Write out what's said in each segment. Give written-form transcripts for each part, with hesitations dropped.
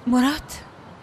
مراد،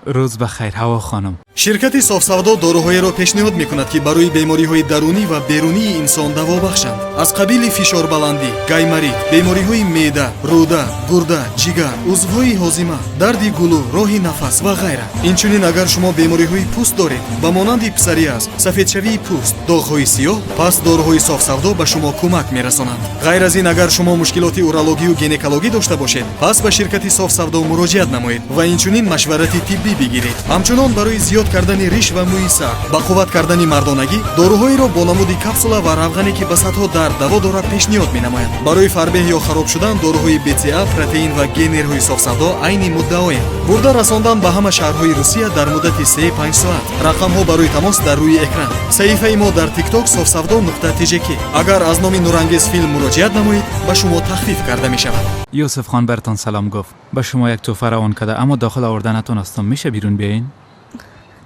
روز بخیر هوا خانم. شرکت صاف‌سودا داروهایی را پیشنهاد می‌کند که برای بیماری‌های درونی و بیرونی انسان دوا بخشند. از قبیل فشار بلندی، گایماریت، بیماری‌های معده، روده، گرده، جگر، عضوهای هاضمه، درد گلو، راه نفس و غیره. اینچنین اگر شما بیماری‌های پوست دارید به مانند پسوریاز، سفیدشوی پوست، داغ‌های سیاه، پس داروهای صاف‌سودا به شما کمک می‌رسانند. غیر از این اگر شما مشکلات اورولوژی و گینکولوژی داشته باشید، پس به شرکت صاف‌سودا مراجعت نمایید و اینچنین مشورت طبی بگیرید. همچنان برای زیاد کردن ریش و موی سر، با قوت کردن مردانگی، داروهایی را با نمود کپسولا و روغنی که به صدها درد دوا دارد پیشنهاد می‌نمایند. برای فربه یا خراب شدن داروهای BCA، پروتئین و گنرهای صاف‌سودا عین مدعایند. برده رساندن به همه شهرهای روسیه در مدت 3-5 ساعت. رقم ها برای تماس در روی اکران. صحیفه ما در تیک تاک صاف‌سودا.tjk. اگر از نام نورانگیز فیلم مراجعت نمایید به شما تخفیف کرده می شود. یوسف خان برتان سلام گفت. به شما یک تحفه روان کرده اما داخل آورده نتونستم. میشه بیرون بیاین؟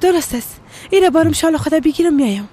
درست است. ایره بارم شال خدا بگیرم میایم.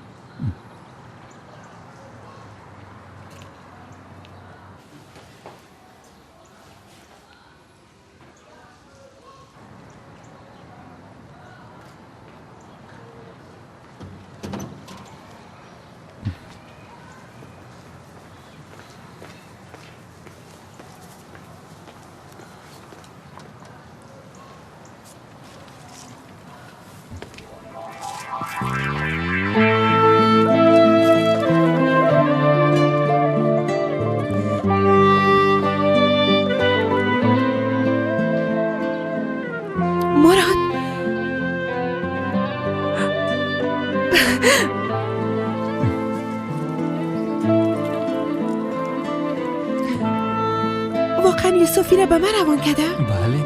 واقعا یوسفی را به من روان کرده؟ بله.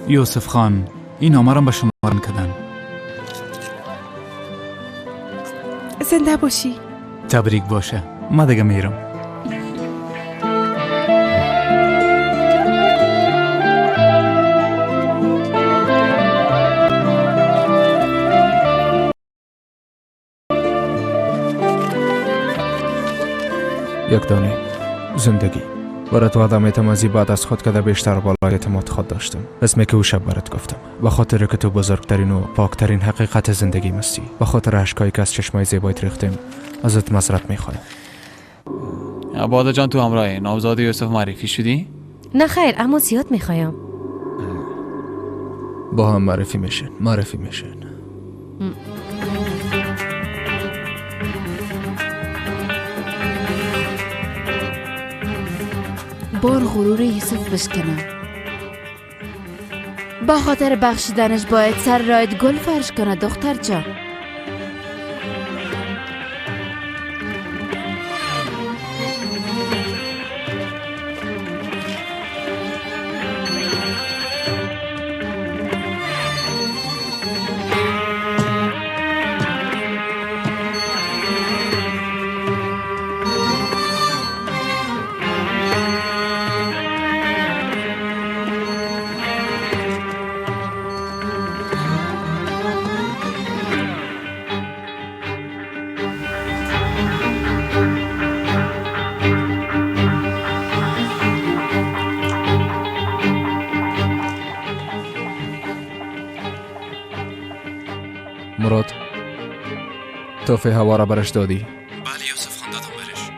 یوسف خان، این نامه را به شما روان کردن. زنده باشی. تبریک باشه. ما دیگه میرم. یک دانه زندگی برات وعده میتم از بعد از خود که بیشتر بالای اعتماد خود داشتم. اسمی که او شب برات گفتم به خاطر که تو بزرگترین و پاکترین حقیقت زندگی مستی، به خاطر اشکایی که از چشمای زیبایت ریختیم ازت معذرت میخوایم. عباده جان، تو همراه نامزاد یوسف معرفی شدی؟ نه خیر، اما زیاد میخوایم. با هم معرفی میشن، معرفی میشن. بار غرور یوسف بشکنم. با خاطر بخشیدنش باید سر رایت گل فرش کنه دختر جان. مراد، توفه هوا را برش دادی؟ بله یوسف خان، دادم برش.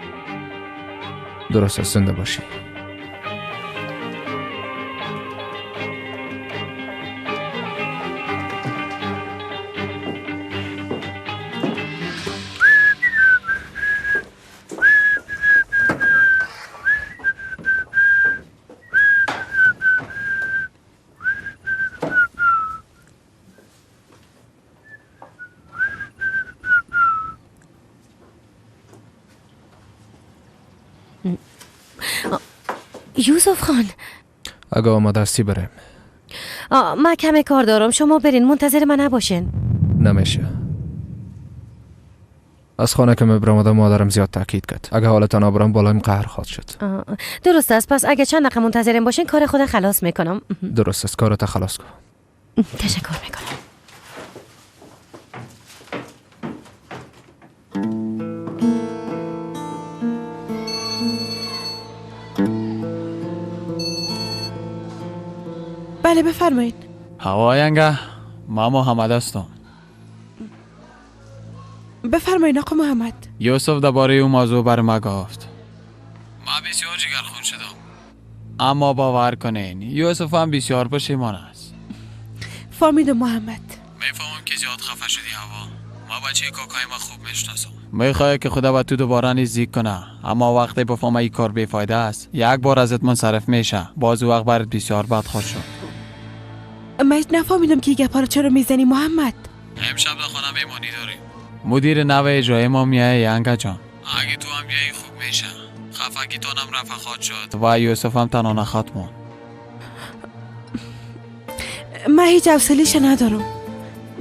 درست است، زنده باشی. یوسف خان، اگه آماده هستی بریم. من کمی کار دارم، شما برین، منتظر من نباشین. نمیشه. از خانه که میبرم مادرم زیاد تاکید کرد اگه حالتان آبرم بالایم قهر خواهد شد. درست است، پس اگه چند دقیقه منتظرم باشین کار خود خلاص میکنم. درست است، کارت خلاص کن. تشکر میکنم. بله بفرمایید. هوا ینگه، ما محمد هستم. بفرمایید آقا محمد. یوسف درباره او موضوع بر ما گفت. ما بسیار جگرخون شدم، اما باور کنین یوسف هم بسیار پشیمان است. فهمیدم محمد. میفهمم که زیاد خفه شدی هوا. ما بچه کاکای ما خوب میشناسم. میخواه که خدا با تو دوباره نزدیک کنه، اما وقتی بفهمه این کار بیفایده است، یک بار ازت منصرف میشه، باز وقت برات بسیار بد خواهد شد. من هیچ نفهمیدم که گپا رو چرا میزنی محمد. امشب در خانه میمانی داریم. مدیر نو اجرای ما میایه ینگه جان. اگه تو هم بیایی خوب میشه. خفگیتانم رفع خواهد شد و یوسف هم تنها نخواهد ماند. من هیچ حوصله‌اش ندارم.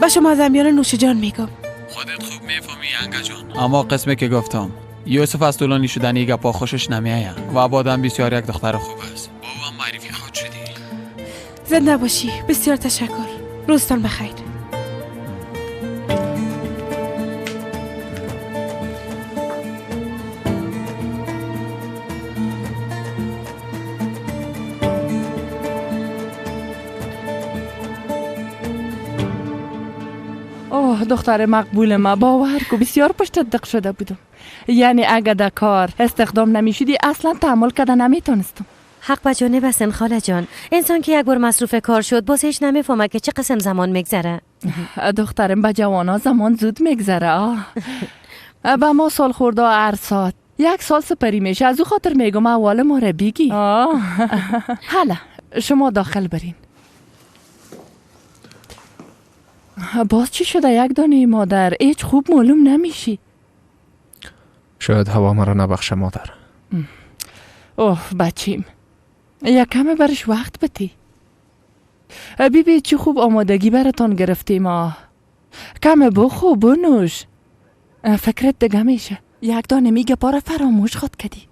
با شما از امیال نوش جان میگم. خودت خوب میفهمی ینگه جان. اما قسمی که گفتم یوسف از طولانی شدن این گپا خوشش نمیآید و بعدم بسیار یک دختر خوب است. با او هم معرفی خواهد شدی. زنده باشی. بسیار تشکر. روزتان بخیر. اوه دختر مقبول ما، باور کو بسیار پشت دق شده بودم. یعنی اگه در کار استخدام نمیشدی اصلا تحمل کرده نمیتونستم. حق به جانب هستن خاله جان. انسان که یک بار مصروف کار شد باز هیچ نمیفهمه که چه قسم زمان میگذره. دخترم به جوانا زمان زود میگذره. به ما سال خورده هر ساعت یک سال سپری میشه. از او خاطر میگم اول ما را بگی. حالا شما داخل برین. باز چی شده یک دانه مادر؟ هیچ خوب معلوم نمیشی. شاید هوا مرا نبخشه مادر. اوه بچیم، یک کم برش وقت بتی. بی بی چی خوب آمادگی براتان گرفتیم. کم بخو بنوش، فکرت دیگه میشه. یک دانه میگه پارا فراموش خود کدی.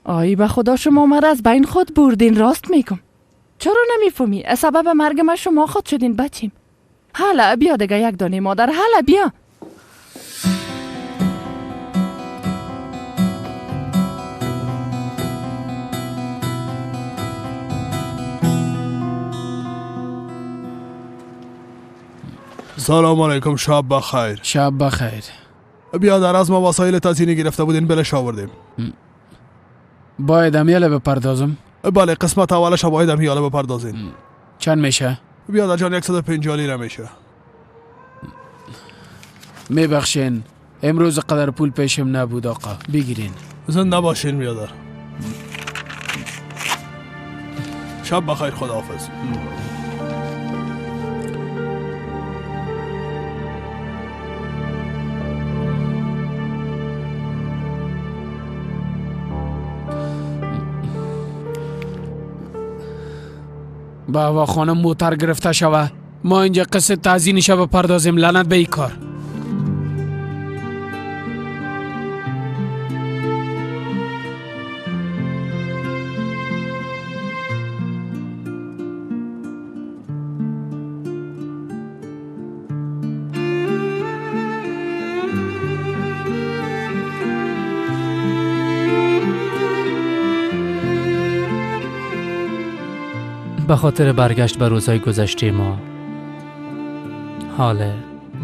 آی به خدا شما مرا از بین خود بردین. راست میگم. چرا نمیفهمی؟ سبب مرگ ما شما خود شدین بچیم. حالا بیا دیگه یک دانه مادر، حالا بیا. سلام علیکم، شب بخیر. شب بخیر. بیادر از ما وسایل تزیینی گرفته بودین بلش آوردیم. باید امیاله بپردازم؟ بله، قسمت اولش باید امیاله بپردازین. چند میشه؟ بیادر جان 150 لیره میشه. میبخشین امروز قدر پول پیشم نبود آقا، بگیرین. زنده باشین بیادر. شب بخیر، خداحافظ. به هوا خانم موتر گرفته شوه، ما اینجا قصه تزیینش بپردازیم. لعنت به این کار. به خاطر برگشت به روزهای گذشته ما، حاله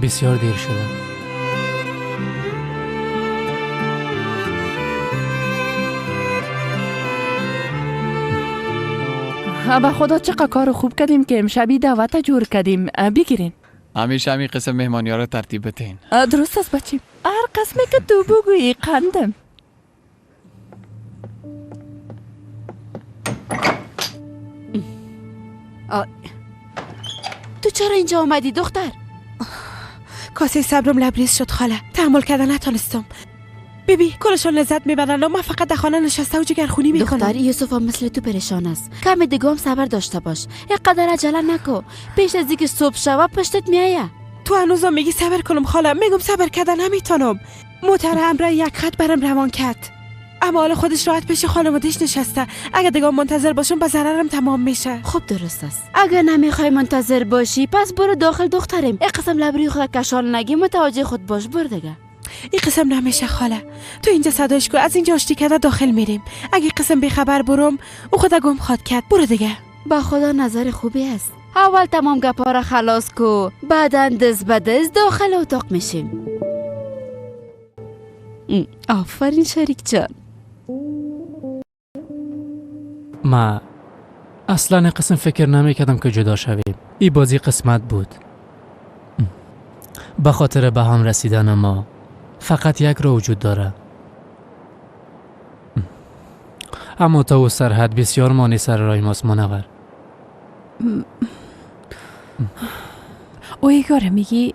بسیار دیر شده. به خدا چقدر کار خوب کردیم که امشبی دعوت جور کردیم. بگیرین. همیشه همین قسم مهمانی ها رو ترتیب بتین. درست است بچیم، هر قسمی که تو بگویی قندم. تو چرا اینجا آمدی دختر؟ کاسه صبرم لبریز شد خاله، تحمل کردن نتونستم. بیبی کلشان لذت میبرن و من فقط در خانه نشسته و جگرخونی میکنم. دختر یوسف هم مثل تو پریشان است. کم دیگه هم صبر داشته باش، اینقدر عجله نکو. پیش از اینکه صبح شوه پشتت میایه. تو هنوزم میگی صبر کنم خاله؟ میگم صبر کردن نمیتونم. موتر همراه یک خط برم روان کرد، اما حالا خودش راحت پیش خانواده‌اش نشسته. اگه دیگه منتظر باشم به ضررم تمام میشه. خب درست است، اگه نمیخوای منتظر باشی پس برو داخل دخترم. این قسم لبری خود کشال نگی، متوجه خود باش. بر دیگه. این قسم نمیشه خاله، تو اینجا صداش کو، از اینجا آشتی کرده داخل میریم. اگه قسم بیخبر برم او خود گم خواد کرد. برو دیگه. با خدا نظر خوبی است. اول تمام گپا را خلاص کو، بعدا دست به دست داخل اتاق میشیم. آفرین شریک جان. ما اصلا قسم فکر نمی کردم که جدا شویم. این بازی قسمت بود. به خاطر به هم رسیدن ما فقط یک راه وجود داره. اما تا او سرحد بسیار مانع سر راه ماست منور. او ایگاره میگی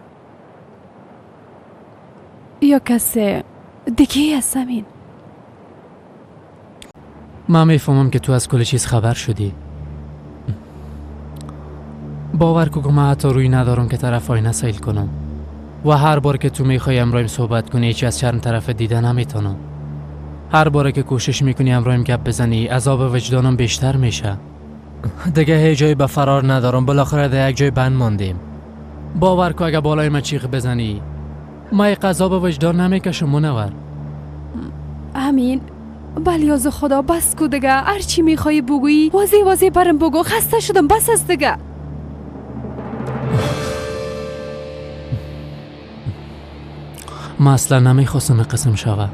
یا کس دیگه از زمین؟ من میفهمم که تو از کل چیز خبر شدی. باور کن که من حتی روی ندارم که طرف آینه سیل کنم و هر بار که تو میخوای امرایم صحبت کنی هیچ از چرم طرف دیده نمیتونم. هر بار که کوشش میکنی امرایم گپ بزنی عذاب وجدانم بیشتر میشه. دیگه هیچ جایی به فرار ندارم. بالاخره در یک جای بند ماندیم. باور کن اگه بالای من چیغ بزنی من یک عذاب وجدان نمیکشم منور. امین بلیاز خدا بس کو دیگه. هر چی میخوای بگویی واضح واضح برم بگو. خسته شدم، بس است دیگه. من اصلا نمیخواستم قسم شوه،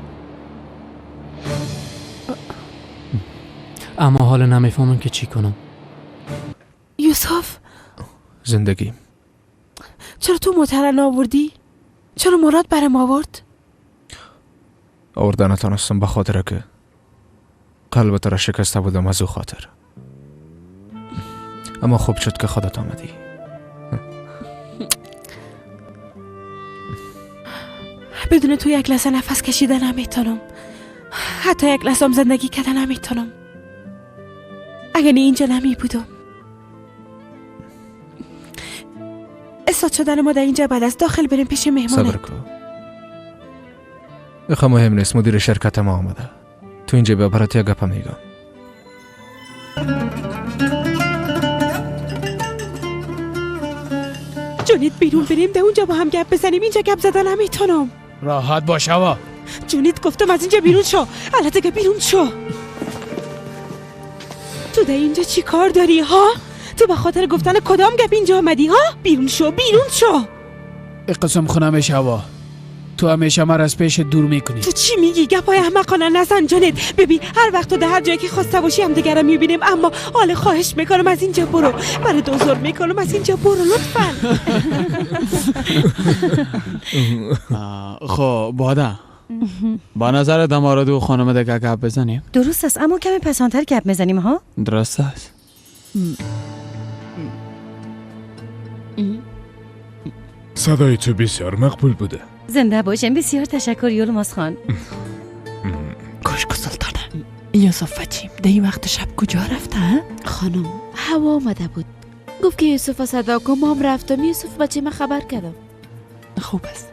اما حالا نمیفهمم که چی کنم. یوسف زندگی، چرا تو موتر نآوردی؟ چرا مراد برم آورد؟ آورده نتانستم به خاطر که قلبت را شکسته بودم از او خاطر. اما خوب شد که خودت آمدی. بدون تو یک لحظه نفس کشیده نمیتونم. حتی یک لحظه هم زندگی کرده نمیتونم. اگر اینجا نمی بودم. استاد شدن ما در اینجا بعد از داخل بریم پیش مهمانه. صبر کن، اخه مهم نیست. مدیر شرکت ما آمده. تو اینجا بیا برات یک گپ میگم. جونید بیرون بریم ده اونجا با هم گپ بزنیم. اینجا گپ زدن نمیتونم. راحت باش هوا. جونید گفتم از اینجا بیرون شو. الان دیگه بیرون شو. تو در اینجا چی کار داری ها؟ تو به خاطر گفتن کدام گپ اینجا آمدی ها؟ بیرون شو، بیرون شو. قسم خونمش هوا، تو همیشه مرا از پیش دور میکنی. تو چی میگی؟ گپای احمقانه نزن جونید. ببین هر وقت تو در هر جایی که خواسته باشی هم دیگه رو میبینیم. اما حال خواهش میکنم از اینجا برو. برای دوزور میکنم از اینجا برو لطفا. خب باده با نظر دمارا دو خانم دیگه گپ بزنیم. درست است، اما کمی پسانتر گپ میزنیم ها. درست است. صدای تو بسیار مقبول بوده. زنده باشم. بسیار تشکر یولماز خان. گوش کن سلطانه. یوسف بچیم در این وقت شب کجا رفته؟ خانم هوا آمده بود، گفت که یوسف صدا کن. ما هم رفتم. یوسف بچه من خبر کردم. خوب است،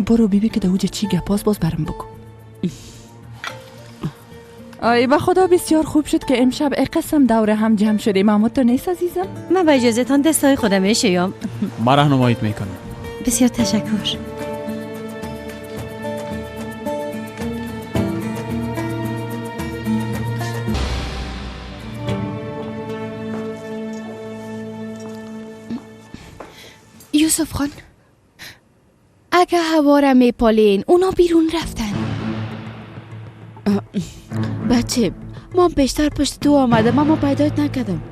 برو بیبی که در اوجه چی گپاس باز برم بگو. آی به خدا بسیار خوب شد که امشب قسم دوره هم جمع شدیم. اما تو نیست عزیزم؟ من با اجازهتان دستای خودم میشیم. من راهنماییت میکنم. بسیار تشکر. یوسف خان، اگه هوا را میپالین اونا بیرون رفتن. بچه ما بیشتر پشت تو آمدم اما پیدایت نکردم.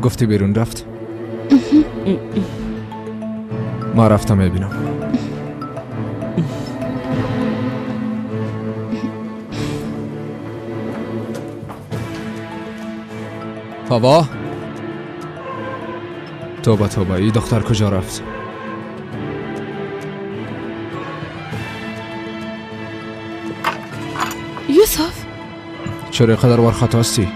گفتی بیرون رفت؟ ما رفتم میبینم. بابا توبه توبه، این دختر کجا رفت؟ یوسف چرا اینقدر ورخطا هستی؟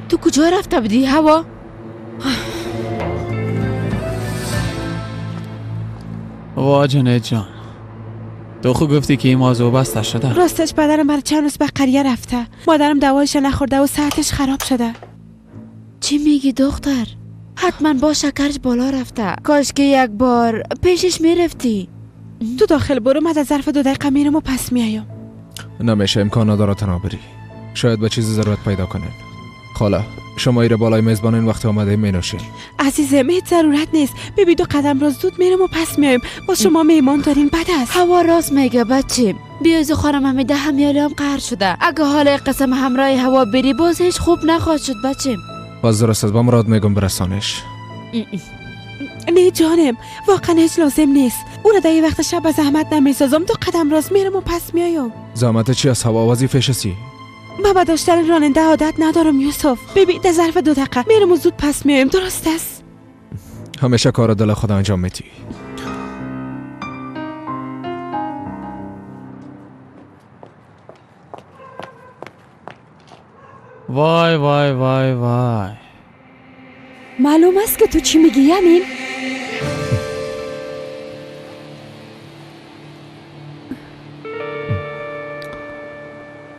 تو کجا رفته بودی هوا؟ وا جنید جان، تو خود گفتی که این موضوع بسته شده. راستش پدرم برای چند روز به قریه رفته. مادرم دوایش نخورده و صحتش خراب شده. چی میگی دختر؟ حتما با شکرش بالا رفته. کاش که یک بار پیشش میرفتی. تو داخل برو، من از ظرف 2 دقیقه میرم و پس میایم. نمیشه، امکان نداره تنها بری. شاید به چیزی ضرورت پیدا کنین. خاله شما ایره بالای میزبانین وقتی آمده می نوشین. عزیزم هیچ ضرورت نیست. ببین دو قدم را زود میرم و پس میایم. با شما میمان دارین بد است. هوا راست میگه بچیم. بیاز خانم حمیده همیالی هم قهر شده. اگه حال قسم همراه هوا بری باز هیچ خوب نخواهد شد بچیم. باز درست است، با مراد میگم برسانش. نه جانم واقعا هیچ لازم نیست. او را در این وقت شب به زحمت نمیسازم. دو قدم راست میرم و پس میایم. زحمت چی از هوا؟ وظیفه شسی. من به داشتن راننده عادت ندارم یوسف. ببین در ظرف 2 دقیقه میرم و زود پس میایم. درست است؟ همیشه کار دل خود انجام میدی. وای وای وای وای. معلوم است که تو چی میگی یمین؟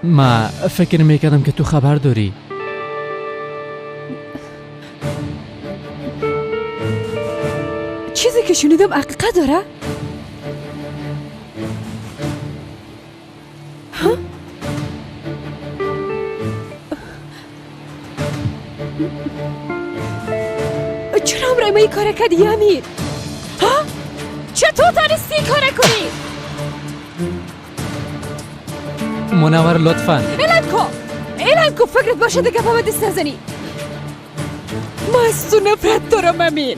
ما فکر میکردم که تو خبر داری. چیزی که شنیدم حقیقت داره؟ ها؟ چرا امرای ما این کار کردی یمین؟ ها؟ چطور تانستی این کار کنی؟ منور لطفا اعلان کو فکرت باشه دیگه به من دست نزنی. ما از تو نفرت دارم امین.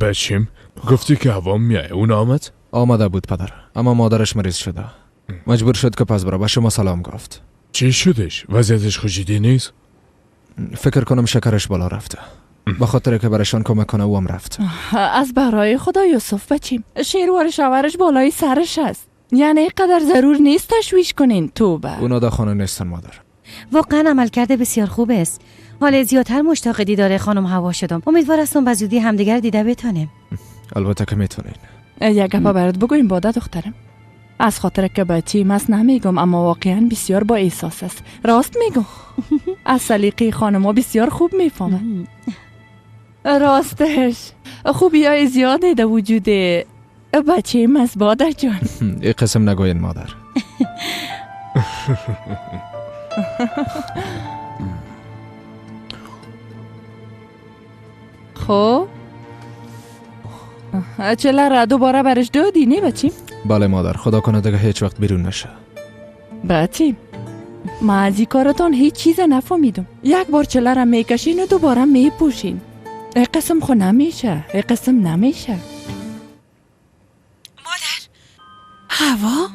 بچیم گفتی که هوا میای، اون آمد؟ آمده بود پدر، اما مادرش مریض شده. مجبور شد که پس بره. به شما سلام گفت. چی شدش؟ وضعیتش خوشیدی نیست؟ فکر کنم شکرش بالا رفته. به خاطر که برشان کمک کنه او هم رفت. از برای خدا یوسف بچیم، شیروار شوهرش بالای سرش است. یعنی اینقدر ضرور نیست تشویش کنین. توبه. اونا در خانه نیستن مادر. واقعا عملکرد بسیار خوب است. حال زیادتر مشتاق دیدار خانم هوا شدم. امیدوار هستم به زودی همدیگر دیده بتانیم. البته که میتونین. یک گپا برات بگویم باده دخترم. از خاطر که بچیم است نمیگم، اما واقعا بسیار با احساس است. راست میگم. از سلیقه خانم‌ها بسیار خوب میفهمه. راستش خوبی های زیاده در وجود بچیم است باده جان. این قسم نگوین مادر. خب چله را دوباره برش دادی نه بچیم؟ بله مادر، خدا کنه دیگه هیچ وقت بیرون نشه. بچیم ما از این کارتان هیچ چیز نفهمیدم. یک بار چله را میکشین و دوباره میپوشین. ای قسم خو نمیشه، ای قسم نمیشه. مادر هوا؟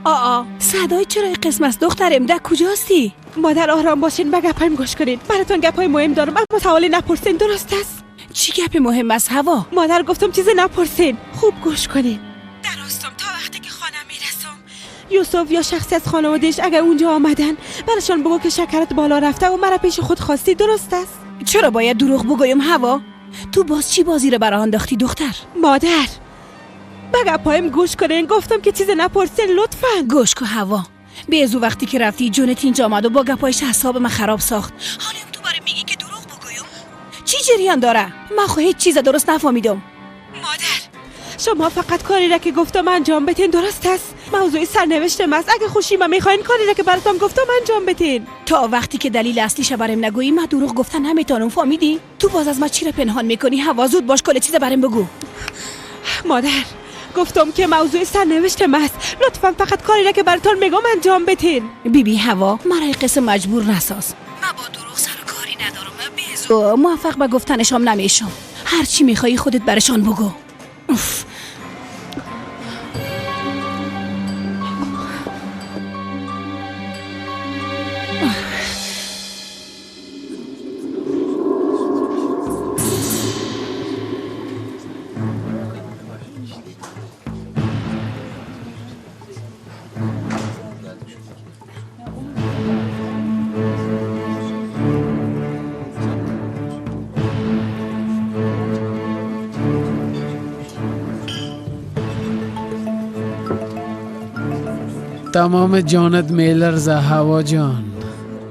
آ صدای چرا این قسم است دخترم؟ ده کجاستی؟ مادر آرام باشین، به گپایم گوش کنین. براتون گپای مهم دارم، اما سوالی نپرسین. درست است؟ چی گپ مهم است هوا؟ مادر گفتم چیز نپرسین، خوب گوش کنین. درستم تا وقتی که خانه میرسم یوسف یا شخصی از خانوادهش اگر اونجا آمدن براشان بگو که شکرت بالا رفته و مرا پیش خود خواستی. درست است؟ چرا باید دروغ بگویم هوا؟ تو باز چی بازی رو برا انداختی دختر؟ مادر به گپایم گوش کنین، گفتم که چیز نپرسین لطفا. گوش کو هوا، به ازو وقتی که رفتی جونت اینجا آمد و با گپایش حساب من خراب ساخت. حالا تو برای میگی که دروغ بگویم؟ چی جریان داره؟ من خو هیچ چیز درست نفهمیدم. مادر شما فقط کاری را که گفتم انجام بدین. درست است؟ موضوع سرنوشت است. اگه خوشی ما میخواین کاری را که براتون گفتم انجام بدین. تا وقتی که دلیل اصلیش برام نگویی من دروغ گفتن نمیتونم، فهمیدی؟ تو باز از ما چی را پنهان میکنی؟ هوا زود باش کل چیز برام بگو. مادر گفتم که موضوع سرنوشت است. لطفا فقط کاری را که براتون میگم انجام بدین. بی بی هوا مرا قصه مجبور نساز. من با دروغ سر کاری ندارم. موفق به گفتنشام نمیشم. هر چی میخوایی خودت برشان بگو. اوف. تمام جانت میلرزه هوا جان،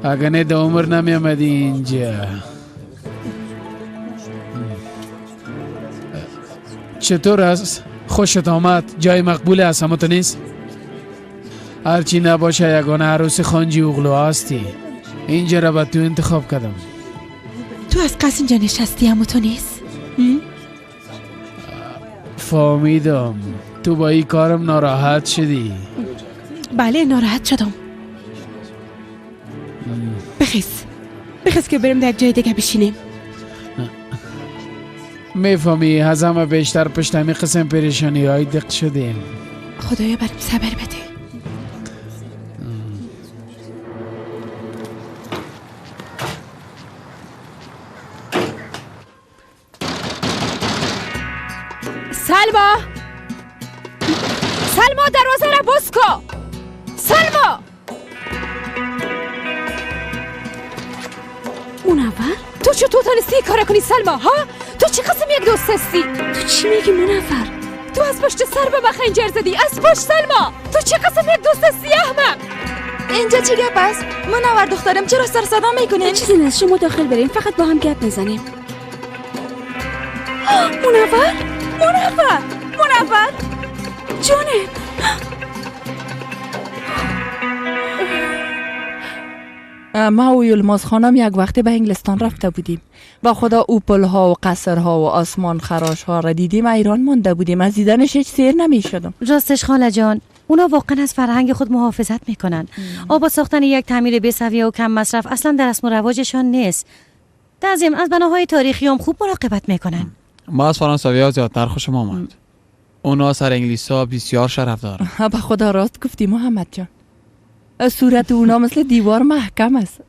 اگه نه در عمر نمی آمدی اینجا. چطور است؟ خوشت آمد؟ جای مقبول است اما تو نیست؟ هرچی نباشه یگانه عروس خانجی اغلو هستی. اینجا را به تو انتخاب کردم. تو از قصد اینجا نشستی اما تو نیست؟ فهمیدم تو با این کارم ناراحت شدی. بله ناراحت شدم. بخیز که بریم در جای دیگه بشینیم. میفهمی از همه بیشتر پشت همی قسم پریشانی های دق شدیم. خدایا برم صبر بده. سلما، سلما دروازه را باز کن. سلما، منور تو چطور تانستی کار کنی سلما؟ ها تو چه قسم یک دوست هستی؟ تو چی میگی منور؟ تو از پشت سر به من خنجر زدی، از پشت. سلما تو چه قسم یک دوست هستی احمق؟ اینجا چی گپ است؟ منور دخترم چرا سر صدا میکنین؟ چیزی نیست، شما داخل بریم فقط با هم گپ میزنیم. منور، منور، منور جانم. ما و یلماز خانم یک وقتی به انگلستان رفته بودیم. با خدا او پلها و قصرها و آسمان خراش ها را دیدیم، ایران مانده بودیم. از دیدنش هیچ سیر نمی شدم. راستش خاله جان اونا واقعا از فرهنگ خود محافظت میکنن. آباد ساختن یک تعمیر بی‌سویه و کم مصرف اصلا در رسم و رواجشان نیست. در ضمن از بناهای تاریخی هم خوب مراقبت میکنن. ما از فرانسوی ها زیادتر خوشم آمد. اونا سر انگلیس ها بسیار شرف دارن. به خدا راست گفتی محمد جان. صورت اونا مثل دیوار محکم است.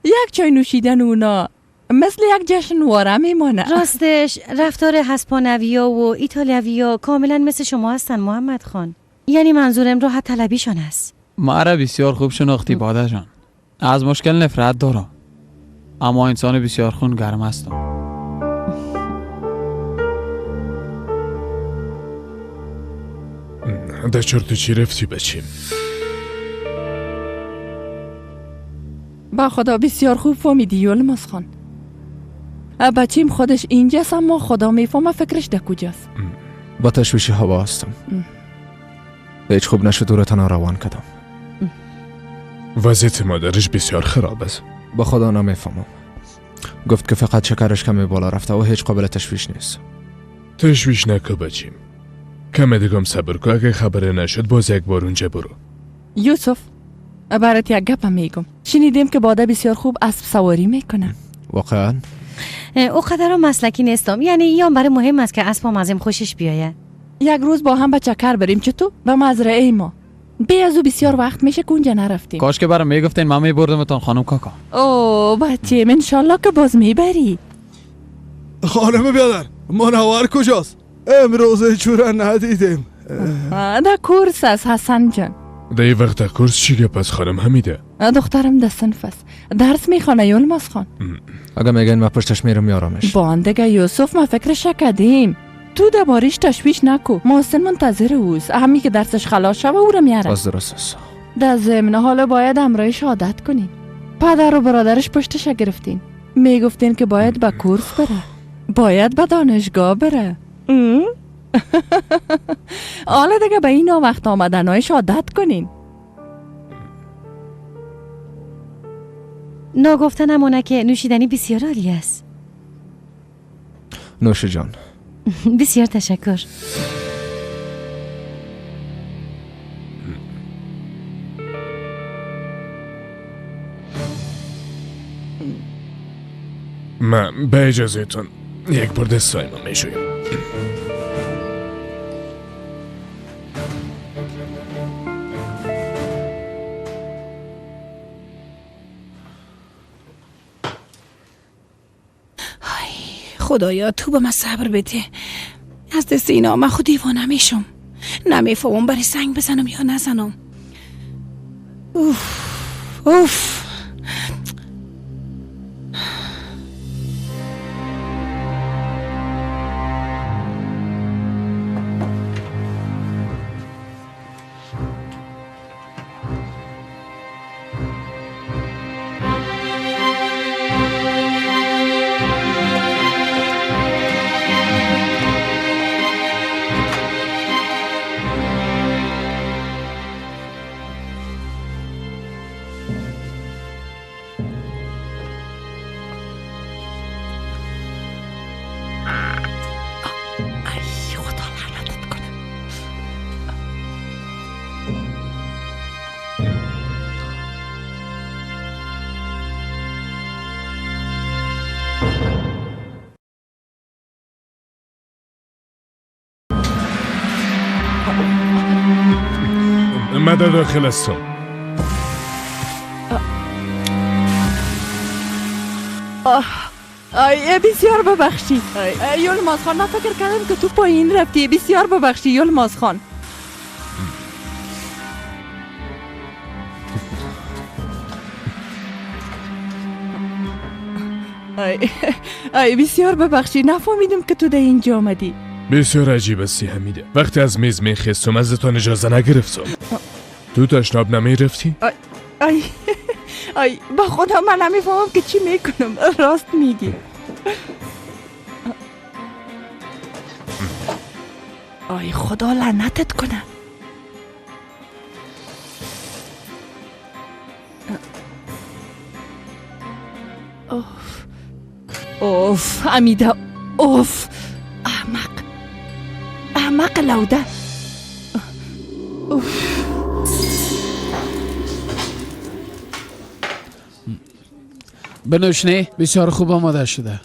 یک چای نوشیدن اونا مثل یک جشنواره میمانه. راستش رفتار هسپانویا و ایتالیاویا کاملا مثل شما هستن محمد خان. یعنی منظورم راحت طلبیشان است. ما را بسیار خوب شناختی باده جان. از مشکل نفرت دارم اما انسان بسیار خون گرم هستم. در چرت چی رفتی بچیم؟ با خدا بسیار خوب فهمیدی یلماز خان. بچیم خودش اینجاست اما خدا میفهمه فکرش در کجاست. با تشویش هوا هستم. هیچ خوب نشد او را تنها روان کردم. وضعیت مادرش بسیار خراب است. با خدا نمیفهمم. گفت که فقط شکرش کمی بالا رفته و هیچ قابل تشویش نیست. تشویش نکن بچیم. کمی دیگم صبر کن، اگه خبر نشد باز یک بار اونجا برو. یوسف برات یک گپ میگم. شنیدیم که باده بسیار خوب اسب سواری میکنه. واقعا؟ او قدر مسلکی نیستم، یعنی یان برای مهم است که اسبم ازم خوشش بیاید. یک روز با هم به چکر بریم چطور؟ به مزرعه ما. بی از او بسیار وقت میشه که اونجا نرفتیم. کاش که برام میگفتین من میبردمتان خانم کاکا. او بچه من انشالله که باز میبری. خانم بیادر منور کجاست؟ امروز چورا ندیدیم. در کورس است حسن جان. در این وقت در کورس چی گپ از خانم حمیده؟ دخترم در صنف است، درس میخوانه یلماز خان. اگه میگن من پشتش میرم یارمش. باندگه یوسف ما فکرش کردیم. تو دربارش تشویش نکو، محسن منتظر اوست. همی که درسش خلاص شوه او را میاره. باز درست است. در ضمن حالا باید همراهش عادت کنیم. پدر و برادرش پشتش گرفتین، میگفتین که باید به کورس بره، باید به دانشگاه بره. حالا دیگه به این وقت آمدنایش عادت کنین. ناگفته نمانه که نوشیدنی بسیار عالی است. نوش جان. بسیار تشکر. من به اجازه تون یک بار دستای ما میشویم. خدایا تو به من صبر بده. از دست اینا من خود دیوانه میشم. نمیفهمم برای سنگ بزنم یا نزنم. اوف اوف. من در داخل هستم. بسیار ببخشید یلماز خان، من فکر کردم که تو پایین رفتی. بسیار ببخشید یلماز خان. ای بسیار ببخشید، نفهمیدم که تو در اینجا آمدی. بسیار عجیب استی حمیده. وقتی از میز میخستم ازتان اجازه نگرفتم. تو تشناب نمیرفتی؟ ای ای با خدا من نمیفهمم که چی میکنم. راست میگی. آی خدا لعنتت کنه. اوف اوف حمیده، اوف احمق احمق لوده. اوف. بنوشنه بسیار خوب آماده شده.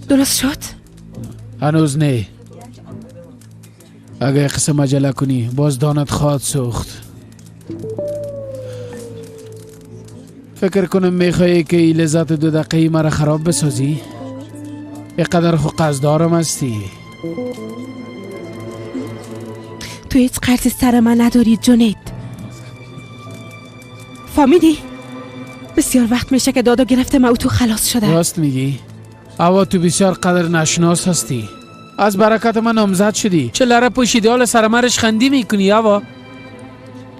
درست شد؟ هنوز نه. اگه قسم عجله کنی باز دانت خواهد سوخت. فکر کنم میخوایی که این لذت 2 دقیقه مرا خراب بسازی؟ اینقدر خو قصدارم هستی. تو هیچ قرض سر من نداری جونید، فهمیدی؟ بسیار وقت میشه که دادا گرفته من او تو خلاص شده. راست میگی؟ اوا تو بسیار قدر نشناس هستی. از برکت من نامزد شدی. چه لره پوشیدی حالا سر مرش خندی میکنی. اوا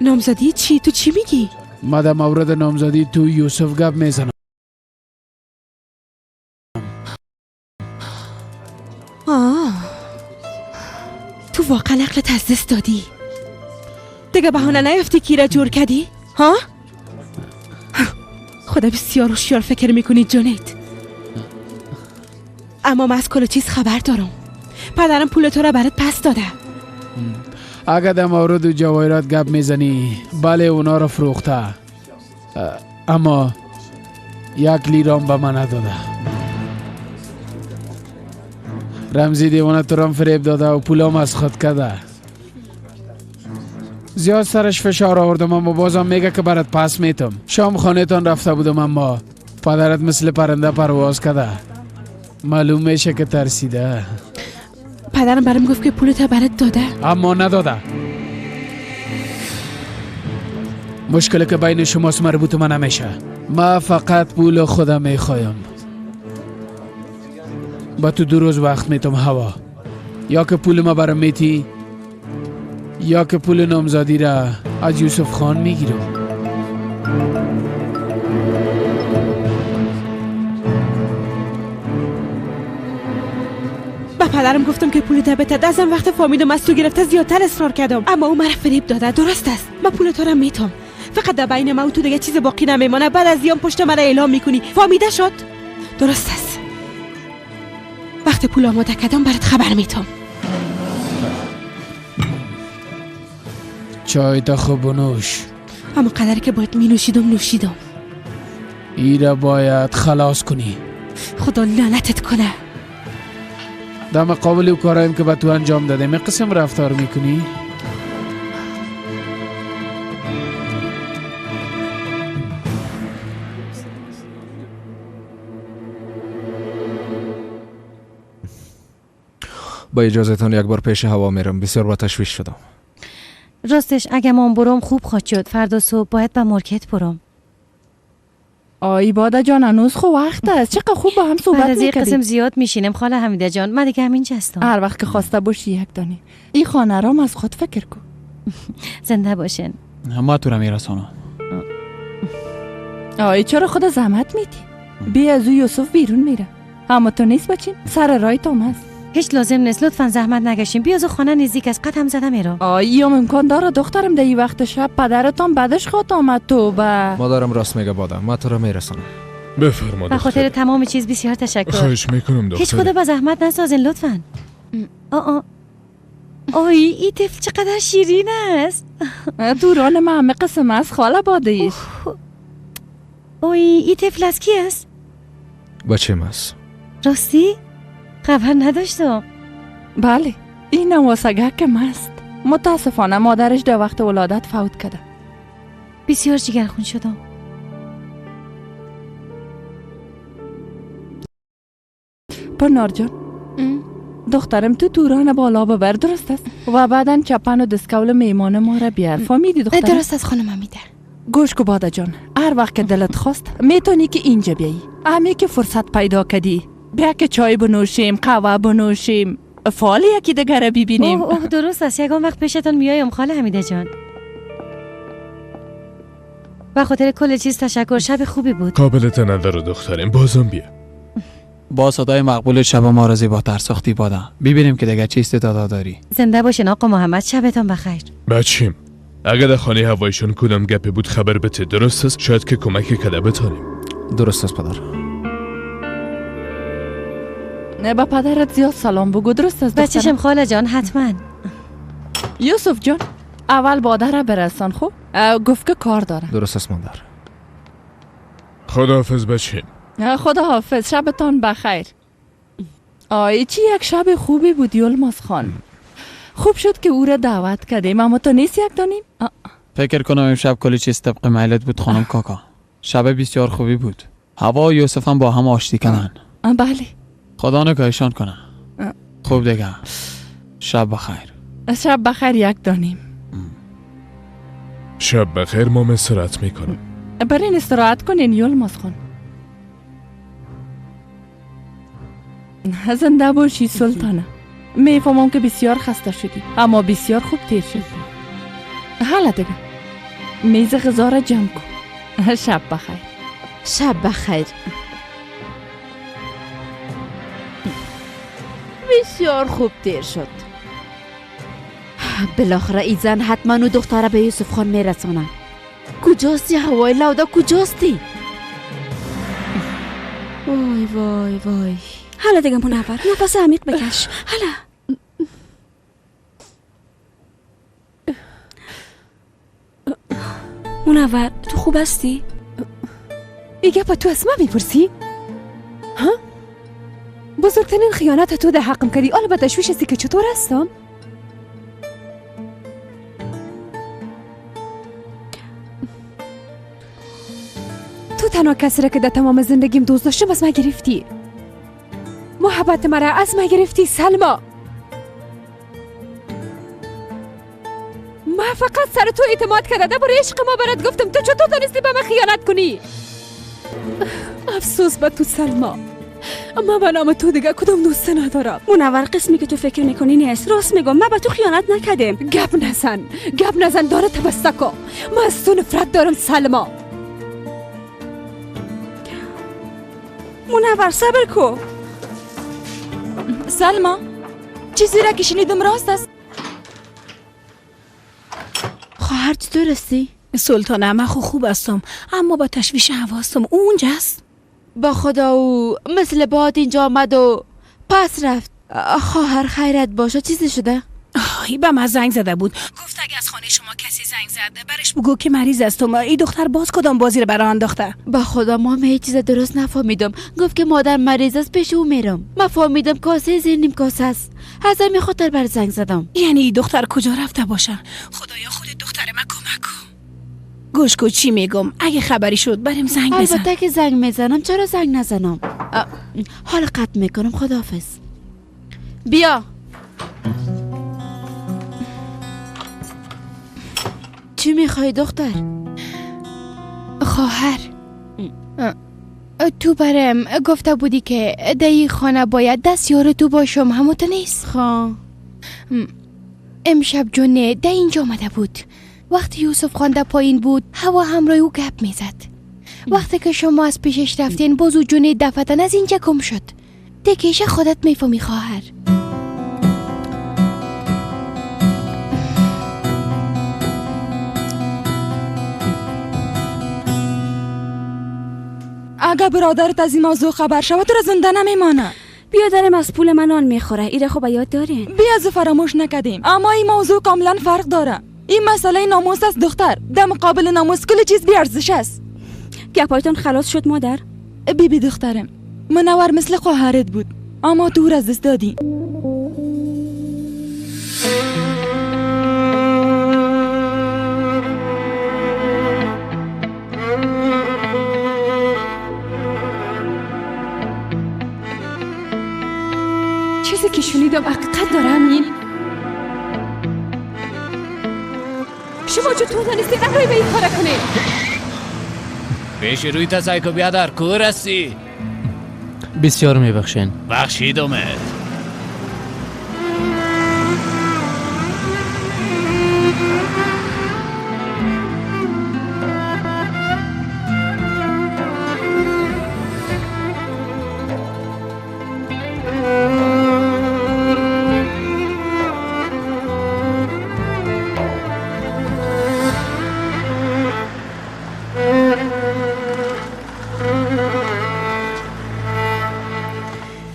نامزدی چی؟ تو چی میگی؟ ما در مورد نامزدی تو یوسف گپ میزنم. آه تو واقعا عقلت از دست دادی دیگه. بهانه نیافتی کی را جور کردی؟ ها؟ خدا بسیار هوشیار فکر میکنی جونید، اما من از کل چیز خبر دارم. پدرم پول تو را برات پس داده. اگه در مورد جواهرات گپ میزنی، بله اونا را فروخته، اما 1 لیرام به من نداده. رمزی دیوانه تو رام فریب داده و پولام از خود کرده. زیاد سرش فشار آوردم اما بازم میگه که برات پس میتم. شام خانه تان رفته بودم اما پدرت مثل پرنده پرواز کرده. معلوم میشه که ترسیده. پدرم برام گفت که پولت برات داده اما نداده. مشکل که بین شماست مربوط من نمیشه. من فقط پول خودم میخوایم. با تو 2 روز وقت میتم هوا، یا که پول ما برام میتی یا که پول نامزدی را از یوسف خان میگیرم. پدرم گفتم که پول بده، ازم وقت فهمیدم از تو گرفته زیادتر اصرار کردم، اما او مرا فریب داده. درست است، من پول تو را میتم، فقط در بین ما و تو دیگه چیز باقی نمیمانه. بعد از یام پشت مرا اعلام میکنی، فهمیده شد؟ درست است. وقت پول آماده کردم برات خبر میتم. چای تا خوب بنوش. اما قدری که باید می نوشیدم نوشیدم. ایره باید خلاص کنی. خدا لعنتت کنه. در مقابل او کارایم که به تو انجام دادم قسم رفتار میکنی؟ با اجازهتان یک بار پیش هوا میرم، بسیار با تشویش شدم. راستش اگه من برم خوب خواهد شد. فردا صبح باید به مارکت برم. آی باده جان هنوز خو وقت است. چقدر خوب با هم صحبت میکردیم. قسم زیاد میشینم خاله حمیده جان، من دیگه همینجا هستم. هر وقت که خواسته باشی یک دانه این خانه رام از خود فکر کن. زنده باشین. ما تو را میرسانم. آی چرا خود زحمت میدی؟ بی از او یوسف بیرون میره، اما تو نیست بچیم سر رای تام هست. هیچ لازم نیست، لطفا زحمت نکشین. بیا از خانه نزدیک از قدم زده میرم. آی هم امکان داره دخترم در این وقت شب پدرتان بعدش خواد آمد. توبه. مادرم راست میگه باده، ما تو را میرسانم. بفرما. به خاطر تمام چیز بسیار تشکر. خواهش میکنم دختر. هیچ خدا به زحمت نسازین لطفا. آ آی این طفل چقدر شیرین است. دوران ما همه قسم از خاله باده ایش. آی این طفل از کی است؟ بچه ماست. راستی؟ خبر نداشتم. بله این نواسگک ماست. متاسفانه مادرش در وقت ولادت فوت کرده. بسیار جگرخون شدم. پنار جان دخترم تو توران بالا ببر، درست است؟ و بعدا چپن و دسکول میمان ما را بیار. فهمیدی دخترم؟ درست است خانم حمیده. گوش کو باده جان، هر وقت که دلت خواست میتونی که اینجا بیایی. همی که فرصت پیدا کردی بیا که چای بنوشیم، قهوه بنوشیم، فال یکی دیگه را ببینیم. اوه درست است، یگان وقت پیشتان میایم خاله حمیده جان. به خاطر کل چیز تشکر، شب خوبی بود. قابلت نداره دخترم، بازم بیا. با صدای مقبول شب ما را زیباتر ساختی باده. ببینیم که دیگه چه استعداد داری. زنده باشین آقا محمد، شبتان بخیر. بچیم اگه در خانه هوایشون کدام گپی بود خبر بده، درست است؟ شاید که کمک کده بتانیم. درست است پدر. نه با پدرت زیاد سلام بگو، درست است؟ بچشم خاله جان حتما. یوسف جان اول باده را برسان. خوب گفت که کار داره. درست است مادر. خداحافظ بچیم. خداحافظ، شبتان بخیر. آی چی یک شب خوبی بود یلماز خان. خوب شد که او را دعوت کردیم، اما تو نیست یک دانیم. فکر کنم امشب کلی چیز طبق میلت بود خانم کاکا. شب بسیار خوبی بود. هوا و یوسف هم با هم آشتی کردن. بله خدا نگاهشان کنه. خوب دیگه، شب بخیر. شب بخیر یک دانیم. شب بخیر. ما استراحت میکنم. برین استراحت کنین یلماز خان. زنده باشی سلطانه. میفهمم که بسیار خسته شدی، اما بسیار خوب تیر شد. حالا دیگه میز غذا را جمع کن. شب بخیر. شب بخیر. بسیار خوب تیر شد. بالاخره این زن حتما او دختره به یوسف خان میرسانه. کجاستی هوای لودا، کجاستی؟ وای وای وای. حالا دیگه منور نفس عمیق بکش. حالا منور تو خوب هستی؟ ای گپ تو از ما میپرسی؟ ها؟ بزرگترین خیانت تو در حقم کردی، حالا به تشویش هستی که چطور هستم؟ تو تنها کسی را که در تمام زندگیم دوست داشتم از من گرفتی. محبت مرا از من گرفتی سلما. من فقط سر تو اعتماد کرده درباره عشق ما برات گفتم، تو چطور تونستی به من خیانت کنی؟ افسوس به تو سلما، اما به نام تو دیگه کدام دوست ندارم. منور قسمی که تو فکر میکنی نیست. راست میگم، من به تو خیانت نکردم. گپ نزن، گپ نزن، داره تبسته کن. من از تو نفرت دارم سلما. منور صبر کو. سلما چیزی را که شنیدم راست است. خواهر چطور هستی؟ سلطانه من خوب هستم، اما با تشویش هواستم. او اونجاست؟ با خدا او مثل باد اینجا آمد و پس رفت. خواهر خیرت باشه، چیزی شده؟ آی به من زنگ زده بود، گفت اگه از خانه شما کسی زنگ زده برش بگو که مریض هستم. ای دختر باز کدام بازی رو برای انداخته؟ با خدا ما هم هیچ چیز درست نفهمیدم. گفت که مادر مریض است، پیش او میرم. من فهمیدم کاسه زیر نیم کاسه است، از همین خاطر بر زنگ زدم. یعنی ای دختر کجا رفته باشه؟ خدایا خودت دختر من کمک کن. گوش کو چی میگم، اگه خبری شد بریم زنگ بزن. البته که زنگ میزنم، چرا زنگ نزنم؟ حالا قطع میکنم، خداحافظ. بیا. چی میخوای دختر؟ خواهر تو برم گفته بودی که در این خانه باید دست یار تو باشم، همون تو نیست؟ خواه. امشب جونه در اینجا آمده بود. وقتی یوسف خان در پایین بود هوا همراه او گپ میزد. وقتی که شما از پیشش رفتین باز او جونه دفتن از اینجا گم شد. تکیشه خودت میفهمی خواهر. اگه برادرت از این موضوع خبر شود تو را زنده نمیمانه. بیادرم از پول من آن میخوره، ایره خب یاد دارین. بیا از فراموش نکردیم، اما این موضوع کاملا فرق داره. این مسئله ناموس است دختر، در مقابل ناموس کل چیز بی ارزش است. گپایتان خلاص شد مادر؟ بی بی دخترم، منور مثل خواهرت بود، اما تو را از دست دادی. چیزی که شنیدم حقیقت داره امین؟ شما چطور تانستید امروی به این کار کنید؟ پیش روی تسایکو بیادر کور هستی؟ بسیار میبخشین. بخشیدمت.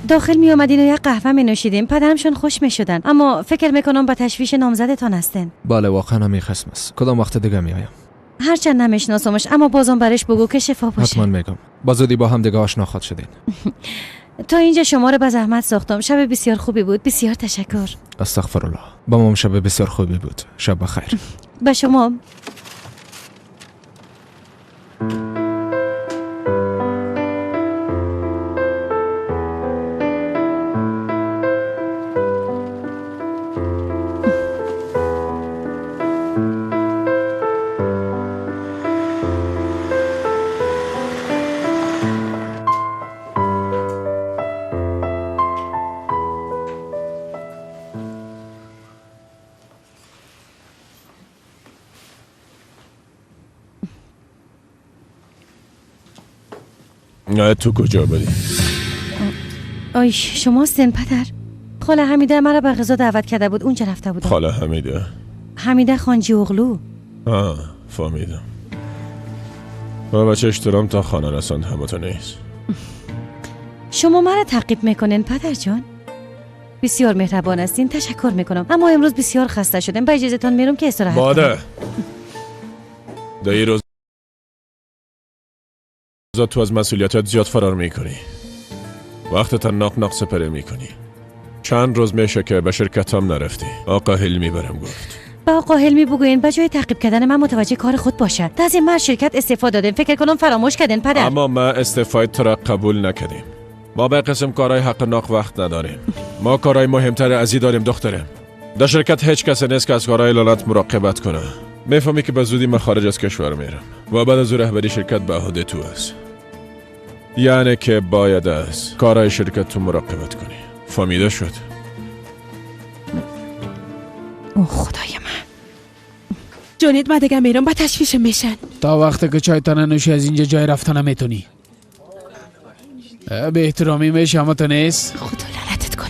داخل می آمدین و یک قهوه می نوشیدیم، پدرمشون خوش می شدن، اما فکر میکنم به تشویش نامزدتان هستین. بله واقعا همی خسم است. کدام وقت دیگه می آیم؟ هرچند نمیشناسمش، اما بازم برش بگو که شفا باشه. حتما میگم. با زودی با هم دیگه آشنا خواهد شدین. تا اینجا شما رو به زحمت ساختم. شب بسیار خوبی بود. بسیار تشکر. استغفر الله. با ما شب بسیار خوبی بود. شب بخیر. به شما. نه تو کجا بودی؟ آیش شما سن پدر. خاله حمیده مرا به غذا دعوت کرده بود، اونجا رفته بودم. خاله حمیده؟ حمیده خانجی اغلو. آه فهمیدم. و بچه اشترام تا خانه رساند همه تو نیست. شما مرا تعقیب میکنین پدر جان؟ بسیار مهربان هستین، تشکر میکنم، اما امروز بسیار خسته شدم. به اجازهتان میرم که استراحت کنم. ماده در روز تو از مسئولیتات زیاد فرار میکنی. وقتت ناق ناق سپره میکنی. چند روز میشه که به شرکتم نرفتی. آقا حلمی برم گفت. با آقا حلمی بگوین به جای تعقیب کردن من متوجه کار خود باشه. از این من شرکت استعفا دادم. فکر کنم فراموش کردین پدر. اما ما استعفای تو را قبول نکردیم. ما به قسم کارهای حق ناق وقت نداریم. ما کارهای مهمتر از این داریم دخترم. در شرکت هیچ کس نیست که از کارهای لالت مراقبت کنه. میفهمی که به زودی من خارج از کشور میرم و بعد از رهبری شرکت به عهده تو است. یعنی که باید از کارهای شرکت تو مراقبت کنی. فهمیده شد؟ او خدای من جانید، من دیگه میرم، به تشویش میشن. تا وقتی که چای تا ننوشی از اینجا جای رفتن نمیتونی. به احترامی میشه اما تو نیست. خدا لعنتت کنه.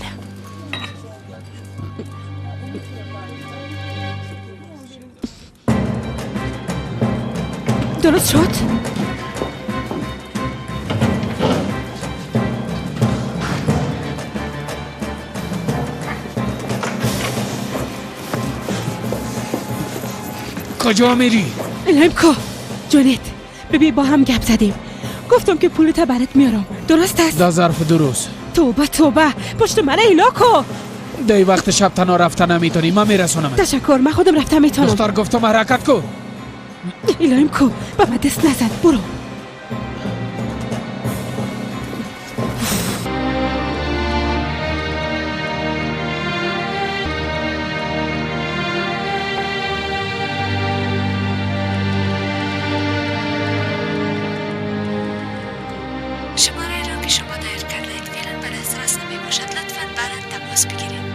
درست شد؟ کجا میری؟ الهیم کو جونت، ببین با هم گپ زدیم، گفتم که پولت برات میارم، درست است؟ در ظرف 2 روز. توبه توبه، پشت من ایلا کو. دی وقت شب تنها رفته نمیتونی، من میرسونم. تشکر، من خودم رفته میتونم. دختر گفتم حرکت کو. الهیم کو، به من دست نزن، برو. شماره را که شما دایر کردید فعلا به دسترس نمی باشد. لطفاً بعدا تماس بگیرید.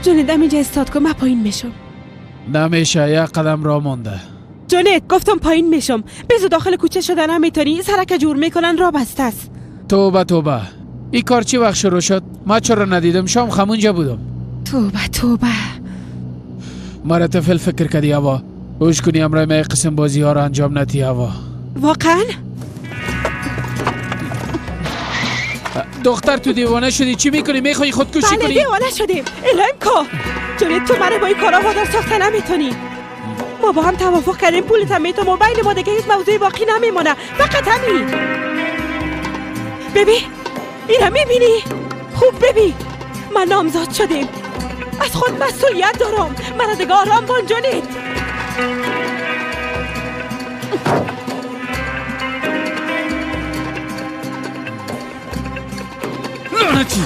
جونت همینجا استاد کن، من پایین میشم. نمیشه، یک قدم راه مونده. جونت گفتم پایین میشم. بزو داخل کوچه شدن نمیتونی، سرک جور میکنن، راه بسته است. توبه توبه، این کار چی وقت شروع شد؟ ما چرا ندیدم؟ شام خمونجا بودم. توبه توبه. مرا طفل فکر کردی هوا. هوش کنی امرای ما قسم بازی ها را انجام ندی هوا. واقعا؟ دختر تو دیوانه شدی، چی میکنی؟ میخوای خودکشی کنی؟ بله دیوانه شدیم. الهیم کو جونت، تو مرا با این کارا وادار ساخته نمیتونی. ما با هم توافق کردیم پولت هم میتم و بین ما دیگه هیچ موضوع باقی نمیمونه، فقط همین. ببین اینم میبینی؟ خوب ببین، من نامزاد شدیم، از خود مسئولیت دارم، مرا دیگه آرام بان جونت. لعنتی.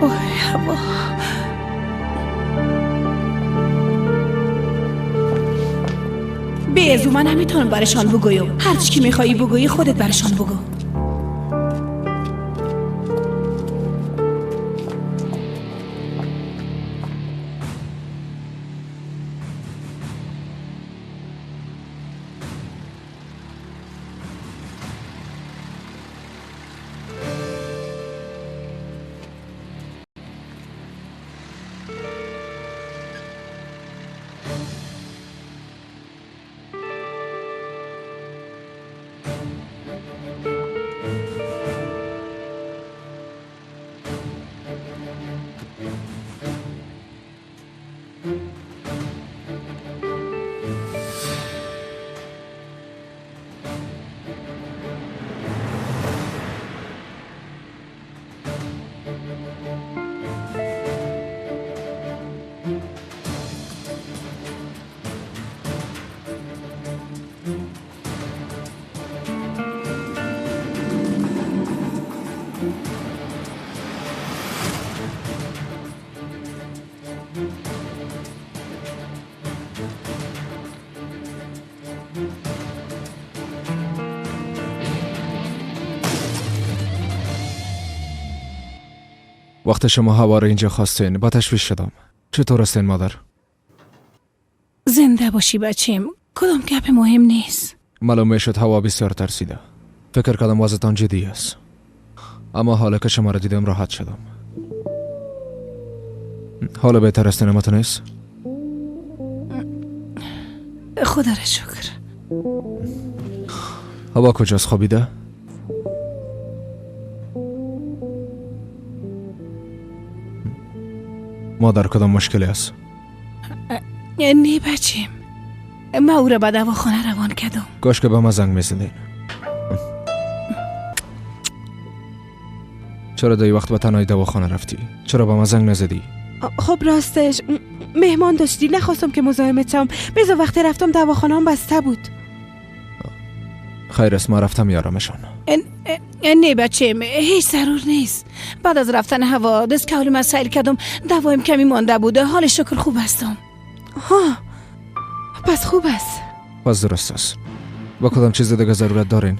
اوه هوا. به ازو من نمیتونم برشان بگویم. هر چی که میخوایی بگویی خودت برشان بگو. وقت شما هوا رو اینجا خواستین با تشویش شدم. چطور هستین مادر؟ زنده باشی بچیم، کدام گپ مهم نیست. معلوم شد هوا بسیار ترسیده. فکر کردم وضعتان جدی است، اما حالا که شما را دیدم راحت شدم. حالا بهتر هستین اما نیست؟ خدا را شکر. هوا کجاست؟ خوابیده؟ مادر کدام مشکلی است؟ نه بچیم، ما او را به دواخانه روان کردم. کاش که به ما زنگ میزدین. چرا در وقت به تنهایی دواخانه رفتی؟ چرا به ما زنگ نزدی؟ خب راستش مهمان داشتی، نخواستم که مزاحمت شم. بذار وقتی رفتم دواخانه هم بسته بود. خیر است، ما رفتم یارمشان. نه بچه، هیچ ضرور نیست. بعد از رفتن هوا دست کول مسائل کردم، دوایم کمی مانده بوده. حال شکر خوب هستم. ها پس خوب است. پس درست است. با کدام چیز دیگه ضرورت دارین؟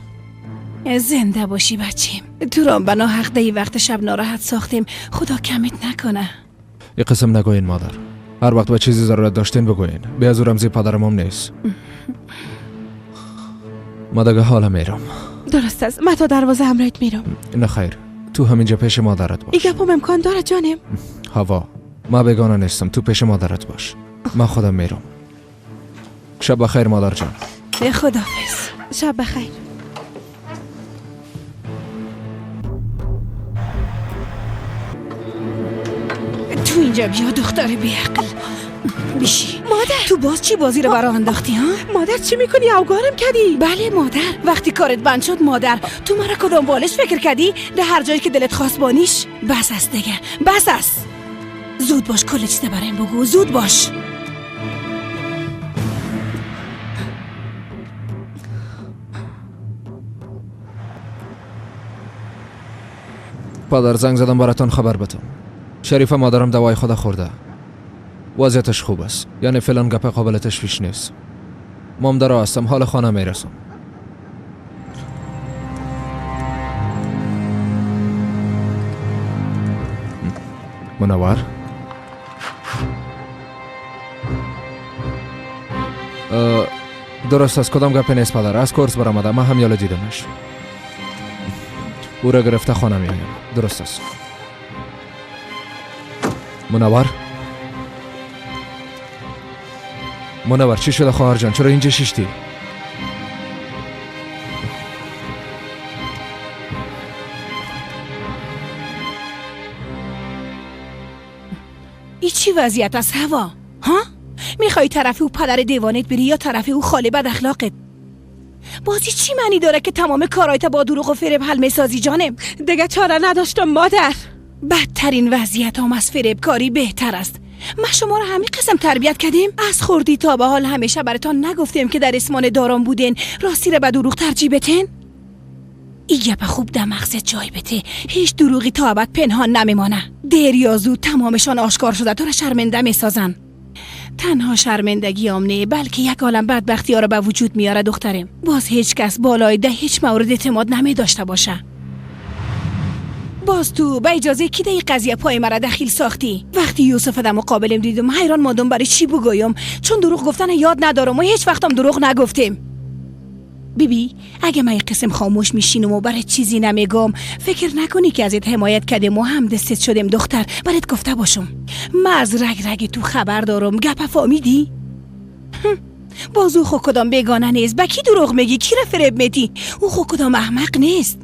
زنده باشی بچیم. تو را بنا حق دی وقت شب ناراحت ساختیم، خدا کمیت نکنه. یه قسم نگوین مادر. هر وقت به چیزی ضرورت داشتین بگوین. بی از رمزی پدرم هم نیست. ما دیگه حالا میرم. درست است، من تا دروازه همراهت میرم. نه خیر، تو همینجا پیش مادرت باش. این گپم امکان داره جانم؟ هوا، ما بیگانه نیستم، تو پیش مادرت باش. من خودم میرم. شب بخیر مادر جان. خداحافظ. شب بخیر. تو اینجا بیا دختر بیعقل. بیشی مادر، تو باز چی بازی رو برا انداختی ها؟ مادر چی میکنی؟ اوگارم کردی. بله مادر، وقتی کارت بند شد مادر، تو مرا کدام بالش فکر کردی؟ ده هر جایی که دلت خواست بانیش. بس است دیگه، بس است. زود باش کل چیز برایم بگو، زود باش. پدر زنگ زدم براتون خبر بدم. شریفه مادرم دوای خود خورده. وضعیتش خوب است، یعنی فعلا گپ قابل تشویش نیست. مام در هستم، حال خانه میرسم. منور؟ درست است، کدام گپ نیست پدر. از کورس برآمده، من هم یالا دیدمش. او را گرفته خانه میایم. درست است. منور؟ منور چی شده خواهر جان؟ چرا اینجا شیشتی؟ ای چی وضعیت است هوا؟ ها؟ میخوای طرف او پدر دیوانت بری یا طرف او خاله بد اخلاقت؟ بازی چی معنی داره که تمام کارایت با دروغ و فریب حل میسازی جانم؟ دیگه چاره نداشتم مادر. بدترین وضعیت هم از فریبکاری بهتر است. ما شما را همین قسم تربیت کردیم؟ از خوردی تا به حال همیشه براتان نگفتیم که در اسمان داران بودین راستی را به دروغ ترجیح بتین؟ ای گپ خوب در مغزت جای بته. هیچ دروغی تا ابد پنهان نمیمانه. دیر یا زود تمامشان آشکار شده تو را شرمنده میسازن. تنها شرمندگی هم نه، بلکه یک عالم بدبختی ها را به وجود میاره دخترم. باز هیچ کس بالای ده هیچ مورد اعتماد نمی داشته باشه. باز تو به اجازه کی ده قضیه پای مرا دخیل ساختی؟ وقتی یوسف در مقابلم دیدم حیران ماندم برای چی بگویم، چون دروغ گفتن یاد ندارم و هیچ وقتم دروغ نگفتیم. بیبی اگه من قسم خاموش میشینم و برای چیزی نمیگم، فکر نکنی که ازت حمایت کردیم و هم دستت شدیم دختر. برات گفته باشم من از رگ رگ تو خبر دارم. گپ فهمیدی؟ باز او خو کدام بیگانه نیست. به کی دروغ میگی؟ کی را فریب میدی؟ او خو کدام احمق نیست.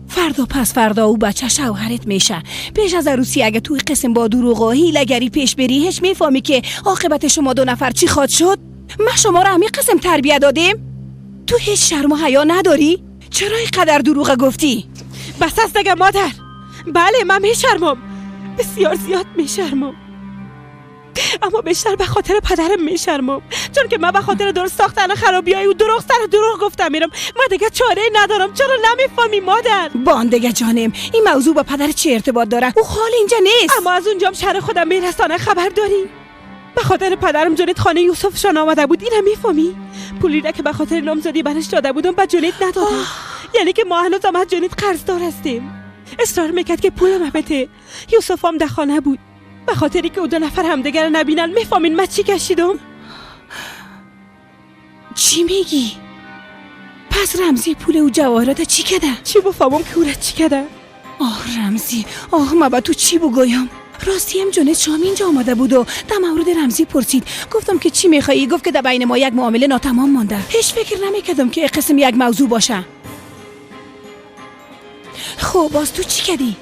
فردا پس فردا او بچه شوهرت میشه. پیش از عروسی اگه توی قسم با دروغ و حیله‌گری پیش بری، هیچ میفهمی که عاقبت شما دو نفر چی خواد شد؟ ما شما را همین قسم تربیت دادیم؟ تو هیچ شرم و حیا نداری؟ چرا اینقدر دروغ گفتی؟ بس است دیگه مادر. بله من میشرمم، بسیار زیاد میشرمم، اما بیشتر به خاطر پدرم میشرمم، چون که من به خاطر درست ساختن خرابیای او دروغ سر دروغ گفتم میرم. من دیگه چاره ندارم. چرا نمیفهمی مادر؟ بان دیگه جانم، این موضوع با پدر چه ارتباط داره؟ او حال اینجا نیست. اما از اونجام شر خودم میرسانه. خبر داری؟ به خاطر پدرم جنید خانه یوسفشان آمده بود. اینم میفهمی؟ پولی را که به خاطر نامزدی برش داده بودم به جنید ندادم. یعنی که ما هنوز از جنید قرضدار هستیم. اصرار میکرد که پولم بده. یوسف هم در خانه بود. به خاطری که او دو نفر همدیگر نبینن. میفهمین من چی کشیدم؟ چی میگی؟ پس رمزی پول او جواهرات چی کده؟ چی بفهمم که او را چی کده؟ آه رمزی، آه ما با تو چی بگویم؟ راستی هم جنید شام اینجا آمده بود و در مورد رمزی پرسید. گفتم که چی میخوایی؟ گفت که در بین ما یک معامله ناتمام مانده. هیچ فکر نمیکردم که قسم یک موضوع باشه. خب باز تو چی کردی؟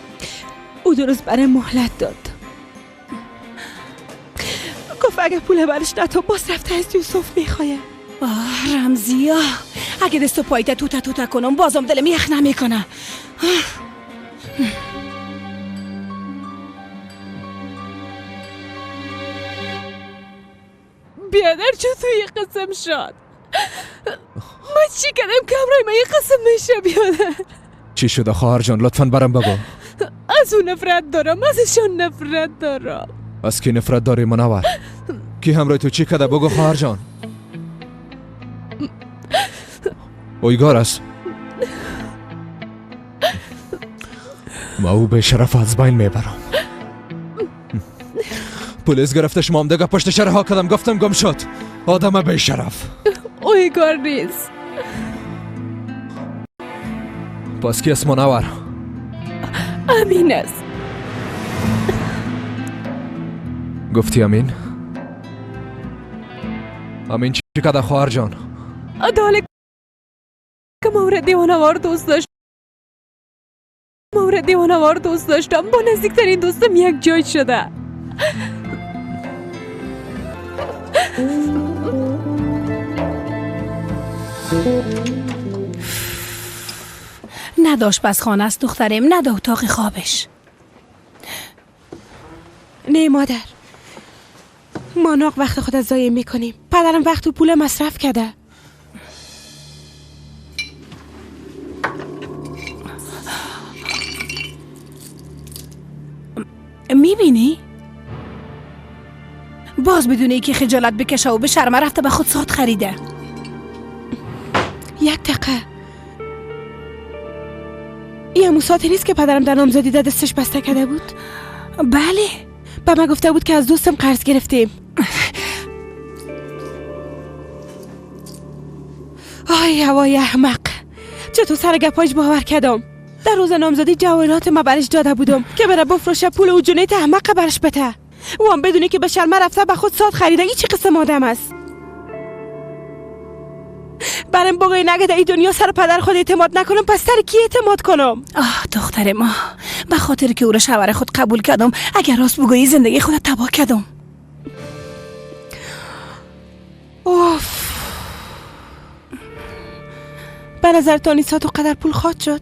او درست برای مهلت داد. گفت اگه پول برش نتو باز رفته از یوسف میخوایه. آه رمزی، آه اگه دست و پایت توته توته کنم بازم دلم یخ نمیکنه. بیادر چطور یه قسم شد؟ من چی کردم که همراه من یه قسم میشه بیادر؟ چی شده خواهر جان؟ لطفا برام بگو. از اون نفرت دارم، ازشان نفرت دارم. از کی نفرت داری منور؟ کی همراه تو چی کده؟ بگو خواهر جان. اویگار است. ما او به شرف از بین میبرم. پلیس گرفته شما هم دیگه پشت شرها کردم، گفتم گم شد. آدم به شرف. اویگار نیست. پس کی است منور؟ امین است. گفتی امین؟ امین چی کده خواهر جان؟ عدالت که مورد دیوانوار دوست داشت، مورد دیوانوار دوست داشتم، با نزدیکترین دوستم یک جای شده. نداشت بس خانه است دخترم، نه اتاق خوابش. نه مادر، ما ناق وقت خود از ضایع میکنیم. پدرم وقت و پول مصرف کرده. میبینی؟ باز بدون که خجالت بکشه و به شرمه رفته به خود ساعت خریده. یک دقیقه، این همون ساعتی نیست که پدرم در نامزدی ده دستش بسته کرده بود؟ بله. به من گفته بود که از دوستم قرض گرفتیم. آی هوای احمق، چطور سر گپاش باور کردم. در روز نامزدی جواهرات ما برش داده بودم که بره بفروشه پول او جنیت احمق برش بده. او هم بدونی که به شرمه رفته به خود ساعت خریده. این چه قسم آدم است؟ برم بگوی نگه در این دنیا سر پدر خود اعتماد نکنم، پس سر کی اعتماد کنم؟ آه دختر ما، به خاطر که او را شوهر خود قبول کردم، اگر راست بگویی زندگی خود تباه کردم. اوف، به نظر تا این ساعت و قدر پول خواهد شد؟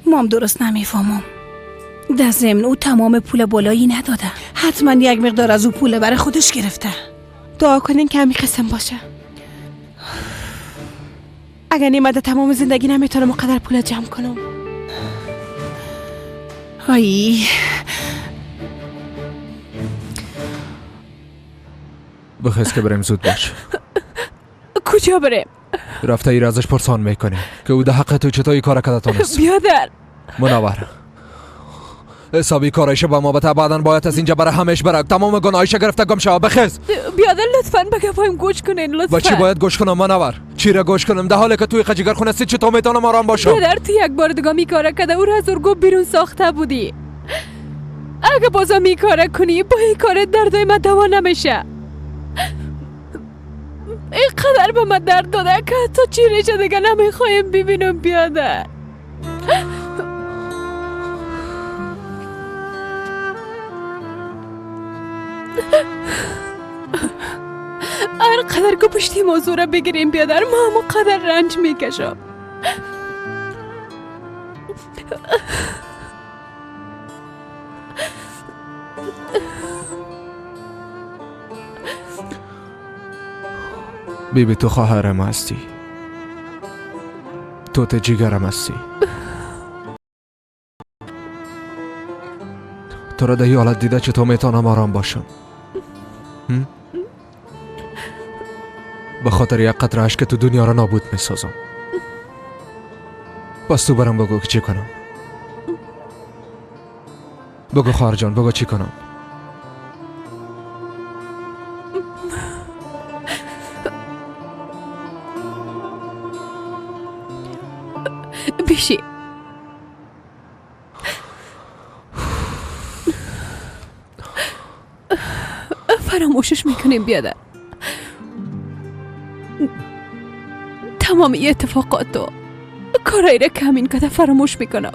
مام درست نمیفهمم. در ضمن او تمام پول بالایی نداده، حتما یک مقدار از او پول برای خودش گرفته. دعا کنین که همین قسم باشه. اگر نیمده تمام زندگی نمیتونم قدر پول جمع کنم. آی بخیز که بریم، زود باش. کجا بریم؟ رفته ای را ازش پرسان میکنی که او ده حق تو چطور کار کرده تانست. بیادر منور، حسابی کارایش با ما بته، بعدا باید از اینجا برای همیش بره. تمام گناهایش گرفته گم شوه. بخیز بیادر، لطفاً به گپایم گوش کنین. لطفاً. با چی باید گوش کنم منور؟ چی را گوش کنم؟ در حالی که توی خجیگر خونه هستی چطور میتونم آرام باشم؟ بیادر تو یک بار دیگه می کار کرده او را از ارگو بیرون ساخته بودی. اگه بازم می کار کنی با این کار دردای من دوا نمیشه. اینقدر به من درد داده که تا چیرش دیگه نمیخوایم ببینم بیادر. هر قدر که پشتی موضوع را بگیریم بیادر، ما همون قدر رنج میکشم. بیبی تو خواهرم هستی، تو ته جگرم هستی. تو را در این حالت دیده چطور میتونم آرام باشم؟ به خاطر یک قطره اشک تو دنیا را نابود میسازم. پس تو برام بگو که چی کنم. بگو خواهر جان، بگو چی کنم. بیشی فراموشش میکنیم بیادر. تمام این اتفاقات و کارایی را که همین کده فراموش میکنم.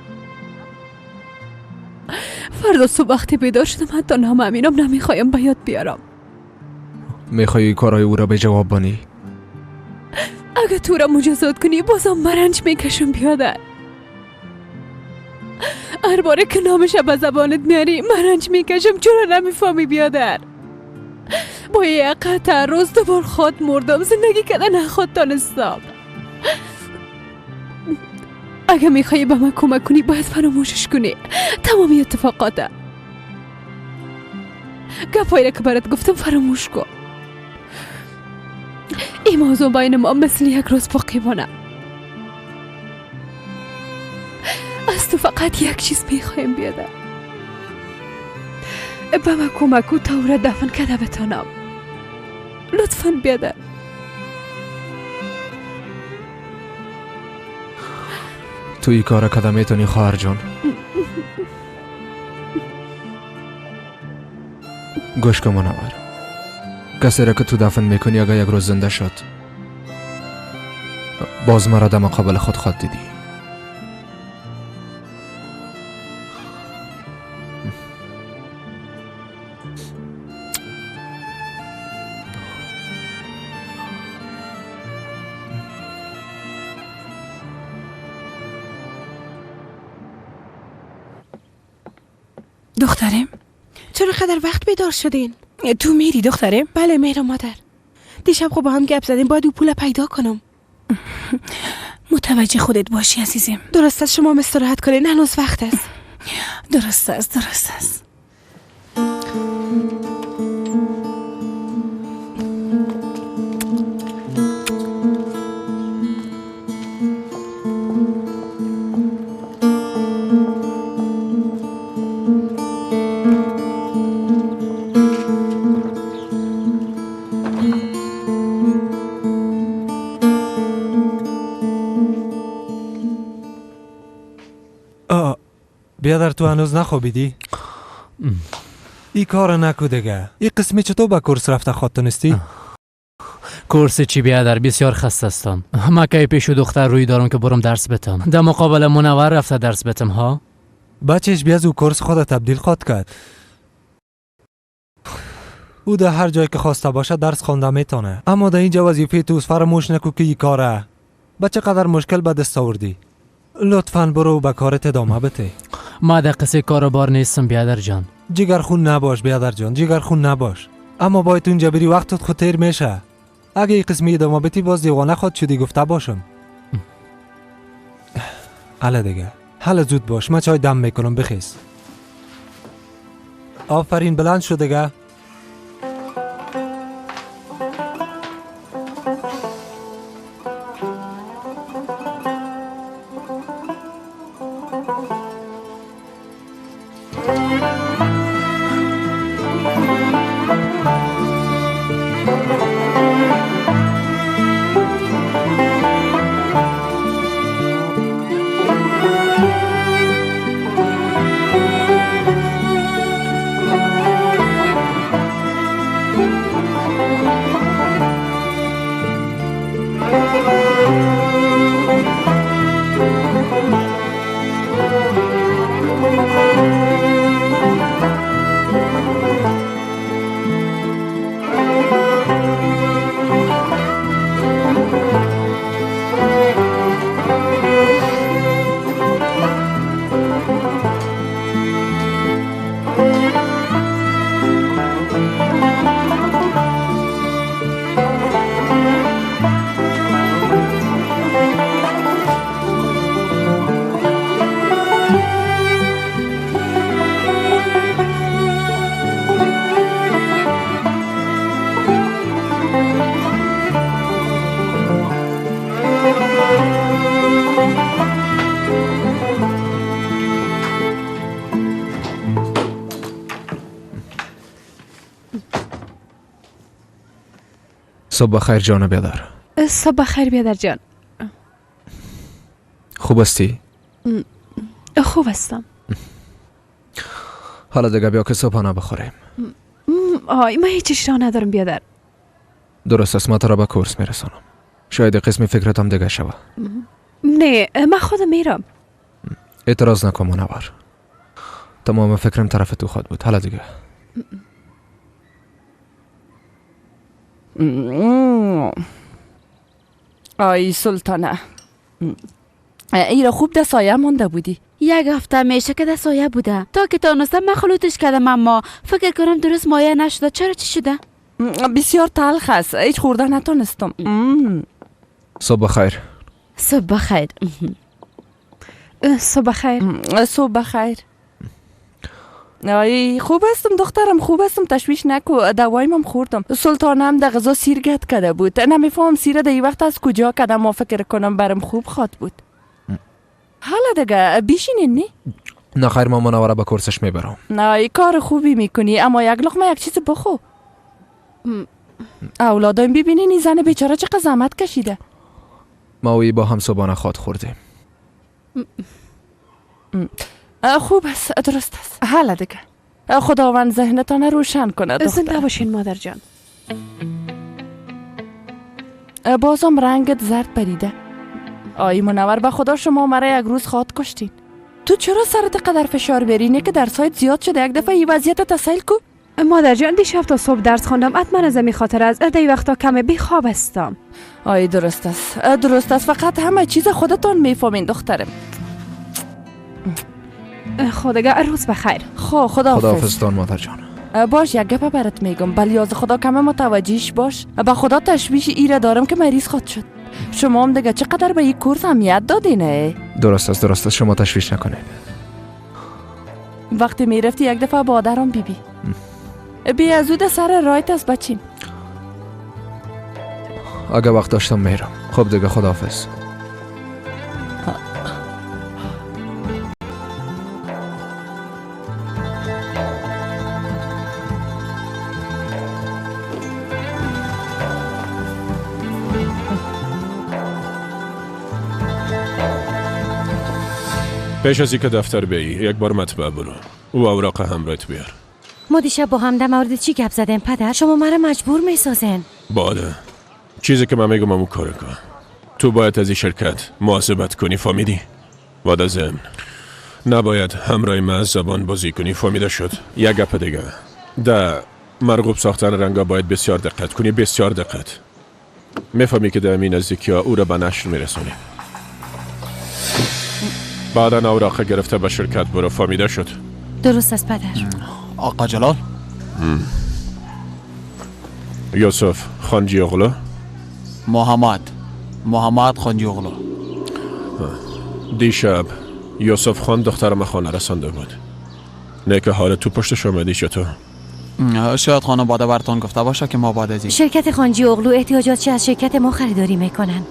فردا صبح وقتی بیدار شدم حتی نام امینم نمیخوایم به یاد بیارم. میخوایی کارای او را به جواب بانی؟ اگه تو را مجازات کنی بازم مرنج میکشم بیادر. هر باره که نامش به زبانت میاری مرنج میکشم. چرا نمیفهمی بیادر؟ با پای قطر روز دوبار خود مردم، زندگی کردن خود تانستم. اگه میخوایی به من کمک کنی باید فراموشش کنی تمامی اتفاقات. گپایی را که برات گفتم فراموش کن. این موضوع بین ما مثل یک روز باقی مانه. از تو فقط یک چیز میخوایم بیاده، به من کمک و تا او را دفن کرده بتانم. لطفا بیاده. تو این کار کده میتونی خواهر جان؟ گوش کن منور، کسی را که تو دفن میکنی اگر یک روز زنده شد باز مرا در مقابل خود خواد دیدی. دخترم چرا قدر وقت بیدار شدین؟ تو میری دخترم؟ بله میرم مادر. دیشب خب با هم گپ زدیم، باید او پول پیدا کنم. متوجه خودت باشی عزیزم. درست است، شما استراحت کنین، هنوز وقت است. درست است، درست است. بیادر تو هنوز نخوابیدی؟ ای کار نکو دیگه. ای قسمی چطور به کورس رفته خواد تونستی؟ کورس چی بیادر؟ بسیار خسته هستم. ما که پیش دختر روی دارم که برم درس بتم. در مقابل منور رفته درس بتم ها؟ بچهش بیاز او کورس خود تبدیل خواد کرد. او در هر جای که خواسته باشه درس خوانده میتونه. اما در اینجا وظیفه توست، فراموش نکو که ای کاره به چقدر مشکل به دست آوردی. لطفاً برو به کارت ادامه بده. ما در قصه کاروبار نیستم بیادر جان. جگرخون نباش بیادر جان، جگرخون نباش. اما باید اونجا بری، وقتت خود تیر میشه. اگه این قسمی ادامه بدی باز دیوانه خود شدی گفته باشم. حالا دیگه، حالا زود باش، من چای دم میکنم، بخیز. آفرین، بلند شو دیگه. صبح بخیر جان بیادر. صبح بخیر بیادر جان. خوب هستی؟ خوب هستم. حالا دیگه بیا که صبحانه بخوریم. آی من هیچ اشتها ندارم بیادر. درست است، ما تو را به کورس میرسانم. شاید قسمی فکرتم دیگه شوه. نه من خودم میرم. اعتراض نکن منور، تمام فکرم طرف تو خود بود. حالا دیگه آی سلطانه، ای را خوب در سایه مانده بودی. یک هفته میشه که در سایه بوده، تا که تانستم مخلوطش کردم، اما فکر کنم درست مایه نشده. چرا چی شده؟ بسیار تلخ است، هیچ خورده نتونستم. صبح بخیر. صبح بخیر. صبح بخیر. صبح بخیر. آی خوب هستم دخترم، خوب هستم، تشویش نکو. دوایم هم خوردم. سلطانم در غذا سیر گد کرده بود، نمیفهم سیره در این وقت از کجا کدم. ما فکر کنم برم خوب خواد بود. حالا دیگه بیشینین نی؟ نه خیر، ما منوره به کورسش میبرم. نه کار خوبی میکنی، اما یک لقمه یک چیز بخو. اولادایم ببینین این زن بیچاره چقدر زحمت کشیده. ما و با هم صبحانه خواد خوردیم. خوب است، درست است. حالا دیگه خداوند ذهنتان روشن کنه دختر. زنده باشین مادر جان. بازم رنگت زرد پریده. آی منور، به خدا شما مرا یک روز خواد کشتین. تو چرا سرت قدر فشار برینه که درسایت زیاد شده؟ یک دفعه این وضعیت تسهیل کو. مادر جان دیشب تا صبح درس خواندم، حتما از این خاطر از دی وقتا کم بیخواب هستم. آی درست است، درست است. فقط همه چیز خودتان میفهمین دخترم. خدا روز بخیر. خب خداحافظ. خداحافظتان مادر جان. باش یک گپ برات میگم، بلیاز خدا کم متوجهش باش. به خدا تشویش ایره دارم که مریض خواد شد. شما هم دیگه چقدر به این کورس اهمیت دادینه؟ درست است، درست است، شما تشویش نکنید. وقتی میرفتی یک دفعه بادرم بیبی بی از او سر رایت است بچیم. اگه وقت داشتم میرم. خب دیگه خداحافظ. پیش از اینکه دفتر بیایی یک بار مطبع برو او اوراق همراهت بیار. ما دیشب با هم در مورد چی گپ زدیم پدر؟ شما مرا مجبور میسازین. باده چیزی که من میگم امو کار کن. تو باید از این شرکت محاسبت کنی، فهمیدی؟ بعد از ضمن نباید همراه من از زبان بازی کنی، فهمیده شد؟ یک گپ دیگه، در مرغوب ساختن رنگا باید بسیار دقت کنی، بسیار دقت. میفهمی که در همین نزدیکی ها او را به نشر میرسونی. بعدا اوراق گرفته به شرکت برو، فهمیده شد؟ درست است پدر. آقا جلال. یوسف خانجی اغلو. محمد خانجی اغلو. دیشب یوسف خان دخترم خانه رسانده بود. نه که حال تو پشتش آمدی چطور؟ شاید خانم باده براتون گفته باشه که ما بعد از این شرکت خانجی اغلو احتیاجات از شرکت ما خریداری میکنن،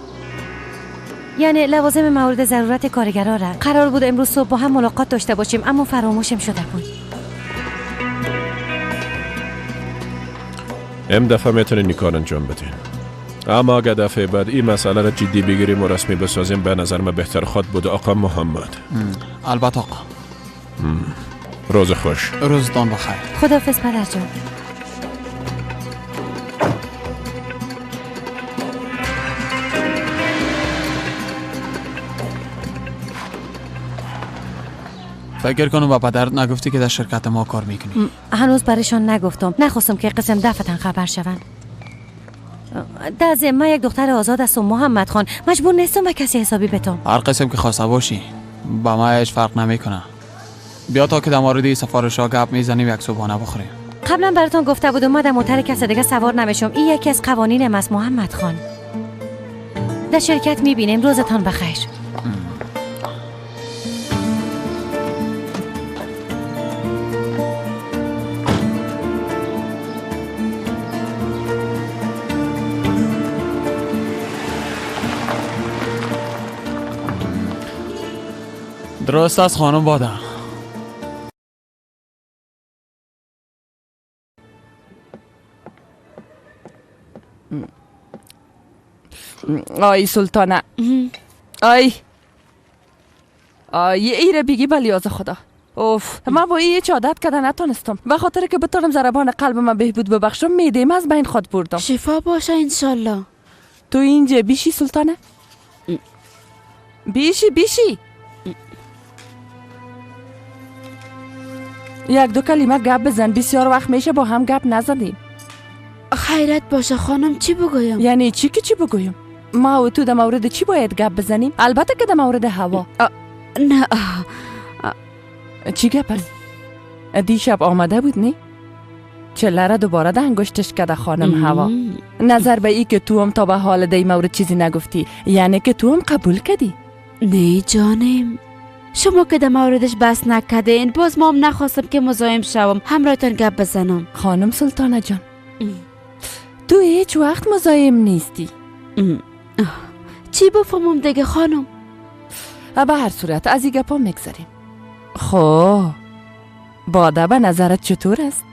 یعنی لوازم مورد ضرورت کارگرا را. قرار بود امروز صبح با هم ملاقات داشته باشیم، اما فراموشم شده بود. ام دفعه میتونین این کار انجام بدین، اما اگه دفعه بعد این مسئله را جدی بگیریم و رسمی بسازیم به نظر من بهتر خود بود آقا محمد. البته آقا. روز خوش. روزتان بخیر. خداحافظ پدر جان. فکر کنم با پدرت نگفتی که در شرکت ما کار میکنی. هنوز برشان نگفتم، نخواستم که قسم دفتن خبر شوند. در ضمن من یک دختر آزاد هستم محمد خان، مجبور نیستم به کسی حسابی بتم. هر قسم که خواسته باشی با ما هیچ فرق نمیکنه. بیا تا که در مورد سفارش ها گپ میزنیم یک صبحانه بخوریم. قبلا براتون گفته بودم ما در موتر کس دیگه سوار نمیشم. این یکی از قوانین ماست محمد خان. در شرکت میبینیم. روزتان بخیر. درست است خانم باده. آی سلطانه، آی آی ایره بگی بلیاز خدا. اوف من با این عادت کده نتونستم. به خاطر که بتونم ضربان قلب من بهبود ببخشم میدیم از بین خود بردم. شفا باشه انشالله. تو اینجا بیشی سلطانه؟ بیشی بیشی. یک دو کلمه گپ بزن، بسیار وقت میشه با هم گپ نزدیم. خیرت باشه خانم، چی بگویم؟ یعنی چی که چی بگویم؟ ما و تو در مورد چی باید گپ بزنیم؟ البته که در مورد هوا. نه چی گپ است؟ دیشب آمده بود نه؟ چله را دوباره ده انگشتش کده خانم هوا. نظر به ای که تو هم تا به حال دی مورد چیزی نگفتی، یعنی که تو هم قبول کردی. نه جانم، شما که در موردش بس نکردین، باز ما هم نخواستم که مزاحم شوم همراهتان گپ بزنم. خانم سلطانه جان، تو هیچ وقت مزاحم نیستی. چی بفهمم دیگه خانم؟ به هر صورت از این گپا میگذریم. خب باده به نظرت چطور است؟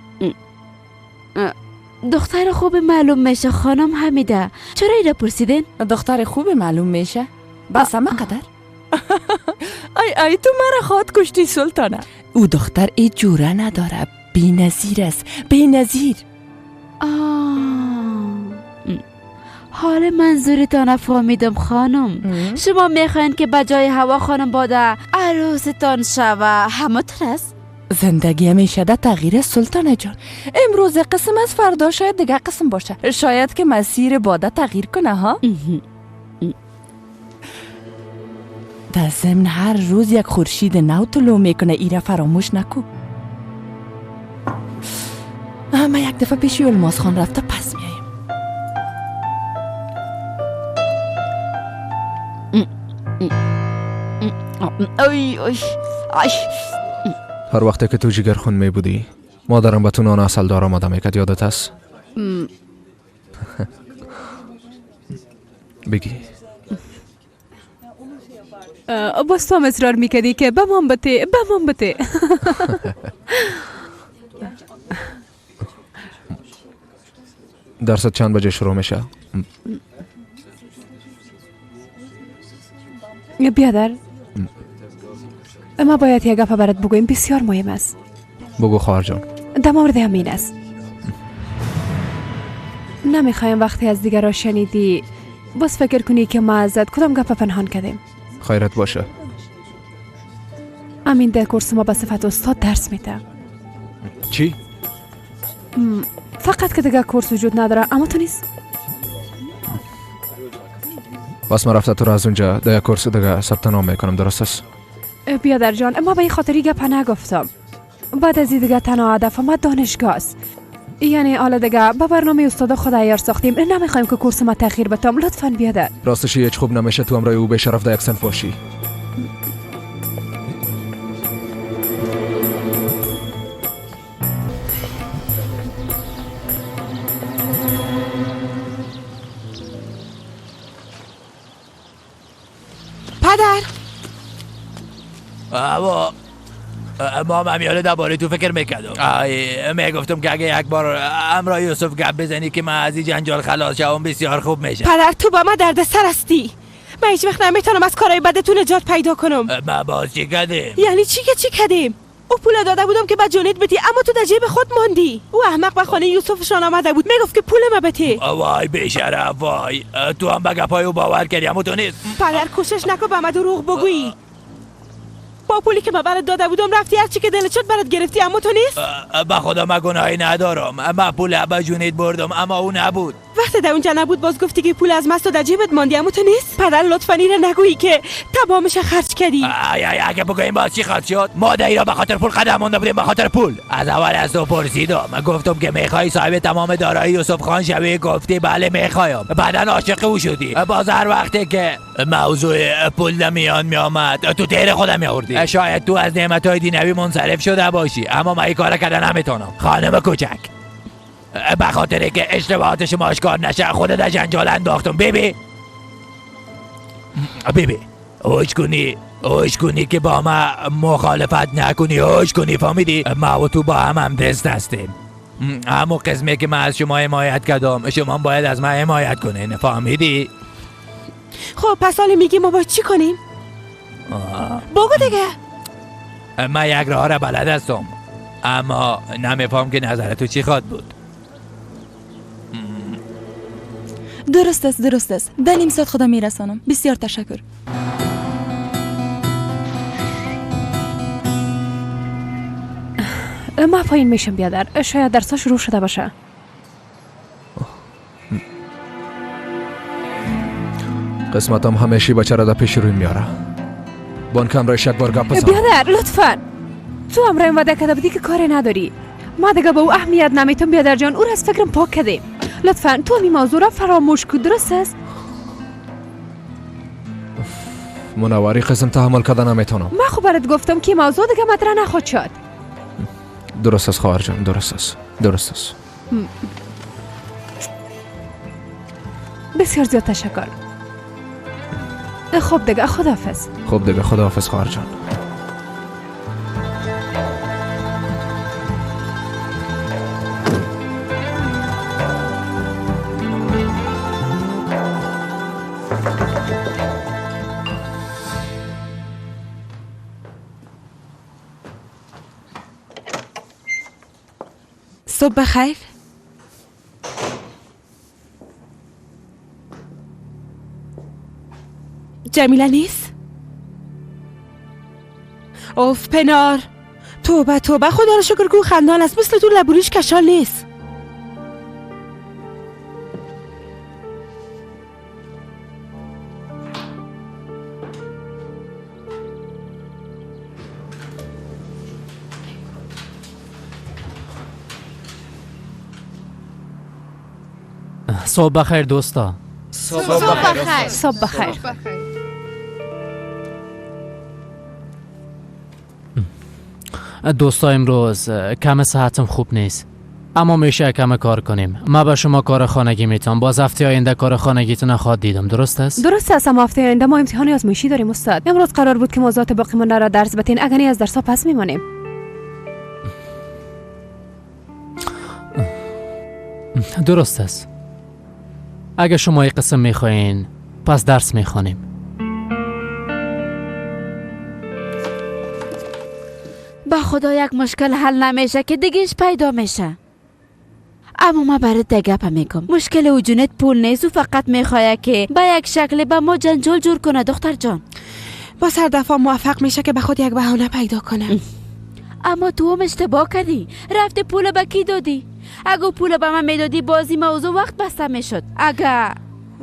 دختر خوب معلوم میشه خانم حمیده. چرا ایره پرسیدین؟ دختر خوب معلوم میشه؟ بس همه قدر. ای ای تو مرا خواد کشتی سلطانه. او دختر ای جوره نداره، بی نظیر است، بی نظیر. حال منظورتان فهمیدم خانم. شما میخواین که به جای هوا خانم باده عروستان شوه، همه است؟ زندگی همیشه در تغییر سلطانه جان. امروز قسم از فردا شاید دیگه قسم باشه، شاید که مسیر باده تغییر کنه ها. در ضمن هر روز یک خورشید نو طلوع میکنه، ایره فراموش نکو. من یک دفعه پیش الماس خان رفته پس میایم. ای ای ای. هر وقتی که تو جگر خون می بودی مادرم به تو نان عسل دار آماده میکرد، یادت است؟ بگی. باز تو هم اصرار میکردی که به من بته، به من بته. درست چند بجه شروع میشه؟ بیادر، ما باید یک گپ برات بگویم، بسیار مهم است. بگو خواهر جان. در مورد همین است. نمیخوایم وقتی از دیگرها شنیدی باز فکر کنی که ما ازت کدام گپ پنهان کردیم. خیرت باشه. امین در کورس ما به صفت استاد درس میده. چی؟ فقط که دیگه کورس وجود نداره، اما تو نیست. بس من رفته تو را از اونجا در یک کورس دیگه ثبت نام میکنم، درست است؟ بیادر جان، ما به این خاطری گپ نگفتم. بعد از این دیگه تنها هدف ما دانشگاه است. یعنی حالا دیگه به برنامه استاد خود عیار ساختیم، نمیخوایم که کورس ما تاخیر بتام. لطفاً بیادر. راستش هیچ خوب نمیشه تو امرای او به شرف در یک صنف باشی. پدر، اما ما همیاله درباره تو فکر میکردم. میگفتم که اگه یک بار امرای یوسف گپ بزنی که من از این جنجال خلاص شوم بسیار خوب میشه. پدر تو با ما دردسر هستی. من هیچ وقت نمیتونم از کارهای بدتون نجات پیدا کنم. ما باز چی کردیم؟ یعنی چی که چی کردیم؟ او پول داده بودم که به جونید بدی، اما تو در جیب خود ماندی. او احمق به خانه یوسفشان آمده بود، میگفت که پول ما بده. وای بیشرف، وای تو هم به گپای او باور کردی، اما تو نیست. پدر کوشش نکن به ما دروغ بگویی. با پولی که من برات داده بودم رفتی هر چی که دلت شد برات گرفتی، اما تو نیست. به خدا من گناهی ندارم. من پول به جونید بردم اما او نبود. وقتی در اونجا نبود باز گفتی که پول از مست و در جیبت ماندی، اما تو نیست. پدر لطفاً اینو نگویی که تمامش خرج کردی. ای ای اگه بگوییم باز چی خرج شد؟ ما در ایران به خاطر پول قدم مونده بودیم، به خاطر پول. از اول از تو پرسیدم، من گفتم که میخوای صاحب تمام دارایی یوسف خان شوی، گفتی بله میخوایم. بعدا عاشق او شدی. باز هر وقتی که موضوع پول در میان میآمد تو تیر خودم میآوردی. شاید تو از نعمت‌های دینوی منصرف شده باشی، اما من این کار کردن نمیتونم خانم کوچک. به خاطر که اشتباهات شما آشکار نشه خودت در جنجال انداختم. بیبی بیبی هوش کنی، هوش کنی که با ما مخالفت نکنی. هوش کنی، فهمیدی؟ ما و تو با هم همدست هستیم. همون قسمی که من از شما حمایت کردم شما باید از من حمایت کنین، فهمیدی؟ خب پس حالا میگی ما باید چی کنیم؟ بگو دیگه. من یک راه را بلد هستم، اما نمیفهم که نظر تو چی خواد بود. درست است، درست است. در نیم ساعت خدا میرسانم. بسیار تشکر. ما پایین میشم بیادر، شاید درسا شروع شده باشه. قسمتم همیشه بچه را در پیش روی میاره. بانک همراهش یک بار گپ بزن. بیادر لطفا، تو همراهیم وعده کرده بودی که کاری نداری. ما دیگه به او اهمیت نمیتم بیادر جان، او را از فکرم پاک کردیم. لطفا تو این موضوع را فراموش کن، درست است؟ منوری قسم تحمل کردن نمیتونم. ما خب برات گفتم که موضوع دیگه مطرح نخواهد شد. درست است خواهر جان، درست است، درست است. بسیار زیاد تشکر. خب دیگه خداحافظ. خب دیگه خداحافظ خواهر جان. صبح بخیر. جمیله نیست؟ اوف پنار، توبه توبه، خدا رو شکر که خندان است، مثل تو لبوریش کشال نیست. صبح بخیر دوستا. صبح بخیر. صبح بخیر. دوستا امروز کم صحتم خوب نیست، اما میشه کم کار کنیم. ما به شما کار خانگی میتونم، باز هفته آینده کار خانگیتون خواهد دیدم، درست است؟ درست است، اما هفته آینده ما امتحان آزمایشی داریم استاد. امروز قرار بود که موضوعات باقی مانده را درس بدین، اگر نه از درس ها پس میمانیم. درست است. اگر شما یک قسم میخواین پس درس میخوانیم. با خدا یک مشکل حل نمیشه که دیگهش پیدا میشه. اما ما برات دیگه پا میگم، مشکل او جونت پول نیست و فقط میخواد که با یک شکل به ما جنجال جور کنه دختر جان. با سر دفعه موفق میشه که به خود یک بهانه پیدا کنه. اما تو هم اشتباه کردی، رفتی پول به کی دادی؟ اگه پول به من میدادی بازی موضوع وقت بسته میشد. اگه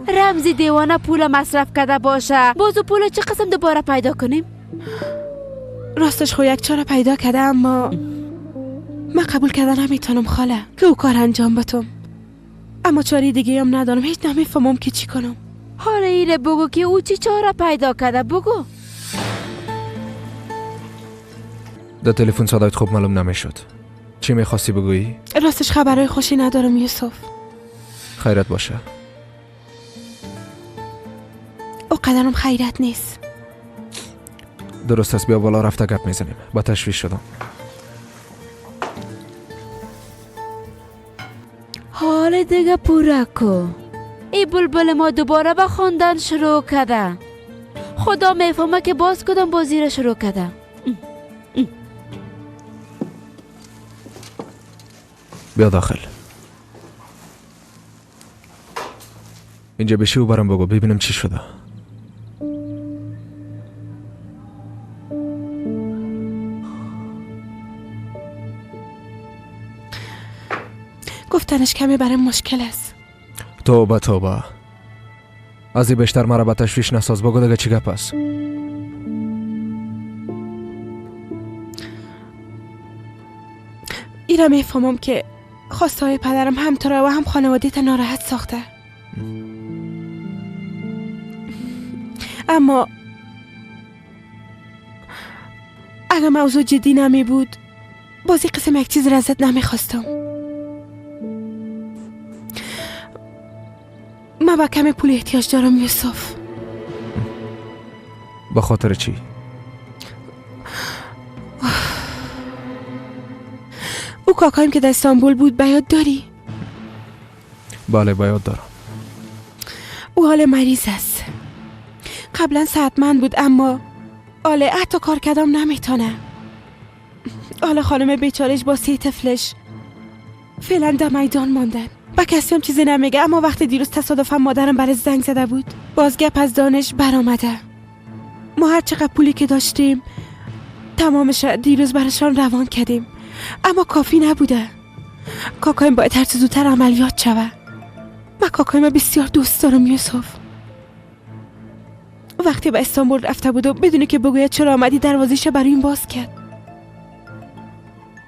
رمزی دیوانه پول مصرف کرده باشه بازو پول چه قسم دوباره پیدا کنیم؟ راستش خو یک چاره پیدا کرده، اما من قبول کرده نمیتونم خاله که او کار انجام بتم. اما چاره دیگه هم ندارم، هیچ نمیفهمم که چی کنم. حالا ایره بگو که او چی چاره پیدا کرده، بگو. در تلفن صدایت خوب معلوم نمیشد. چی میخواستی بگویی؟ راستش خبرهای خوشی ندارم یوسف. خیرت باشه. او قدرم خیرت نیست. درست است، بیا بالا رفته گپ میزنیم. با تشویش شدم. حال دیگه پورا کو. ای بلبل ما دوباره به خواندن شروع کرده. خدا میفهمه که باز کدام بازی را شروع کرده. بیا داخل. اینجا بشی و برام بگو ببینم چی شده. گفتنش کمی برای مشکل است. توبه توبه، از این بیشتر مرا به تشویش نساز. بگو دیگه چی گپ است. ایرا میفهمم که خواستهای پدرم هم تو را و هم خانواده‌ت ناراحت ساخته، اما اگر موضوع جدی نمی بود بازی قسم یک چیز را ازت نمیخواستم. من با کم پول احتیاج دارم یوسف. به خاطر چی؟ او کاکایم که در استانبول بود به یاد داری؟ بله به یاد دارم. او حال مریض است. قبلا صحتمند بود اما حالا حتی کار کردم نمیتونه. حالا خانم بیچارش با 3 طفلش فعلا در میدان ماندن. با کسی هم چیزی نمیگه، اما وقتی دیروز تصادفا مادرم برای زنگ زده بود بازگپ از دانش برآمده. ما هر چقدر پولی که داشتیم تمامش دیروز برشان روان کردیم، اما کافی نبوده. کاکایم باید هر چه زودتر عملیات شوه. من کاکایم بسیار دوست دارم یوسف. وقتی به استانبول رفته بود و بدونی که بگوید چرا آمدی دروازیش برای این باز کرد.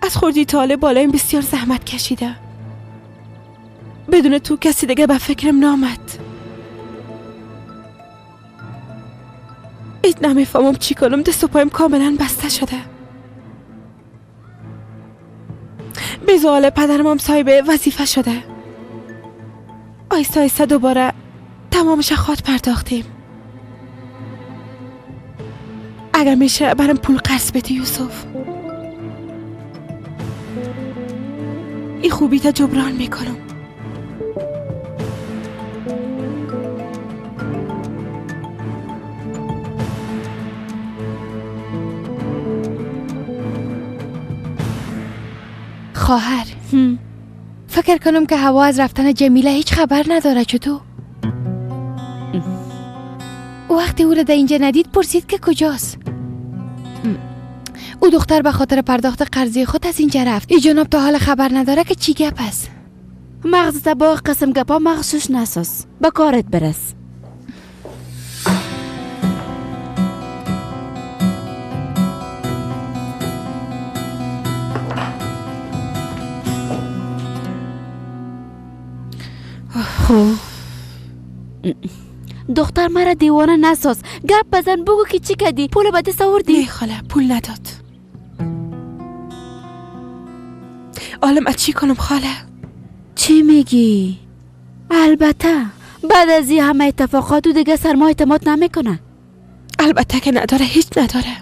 از خوردی تا بالایم بسیار زحمت کشیده. بدون تو کسی دیگه به فکرم نامد. هیچ نمیفهمم چی کنم. دست و پایم کاملا بسته شده. به پدرم هم صاحب وظیفه شده. آیسته آیسته دوباره تمامش خود پرداختیم. اگر میشه برام پول قرض بدی یوسف، این خوبی تا جبران میکنم. خواهر، فکر کنم که هوا از رفتن جمیله هیچ خبر نداره. چطور؟ وقتی او را در اینجا ندید پرسید که کجاست. او دختر به خاطر پرداخت قرضی خود از اینجا رفت. ای جناب تا حال خبر نداره که چی گپ است. مغزت با قسم گپا مغشوش نساز، به کارت برس. خب دختر مرا دیوانه نساز. گپ بزن، بگو که چی کردی؟ پول به دست آوردی؟ نه خاله، پول نداد. عالم از چی کنم خاله؟ چی میگی؟ البته بعد از این همه اتفاقات او دیگه سر ما اعتماد نمیکنه. البته که نداره، هیچ نداره.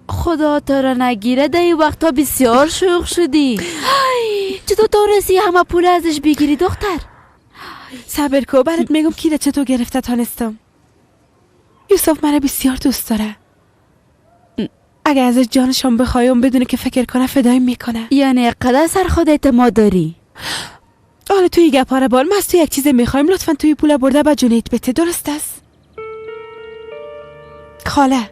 خدا تو را نگیره، در این وقتا بسیار شوخ شدی. چطور تونستی همه پول ازش بگیری دختر؟ صبر کو، برات میگم کی چطور گرفته تانستم. یوسف مرا بسیار دوست داره. اگه ازش جانشان بخوایم بدونه که فکر کنه فدای میکنه. یعنی قدر سر خود اعتماد داری؟ حالا توی گپا را بال، ما از تو یک چیز میخوایم. لطفا توی پول برده به جونیت بده، درست است؟ خاله،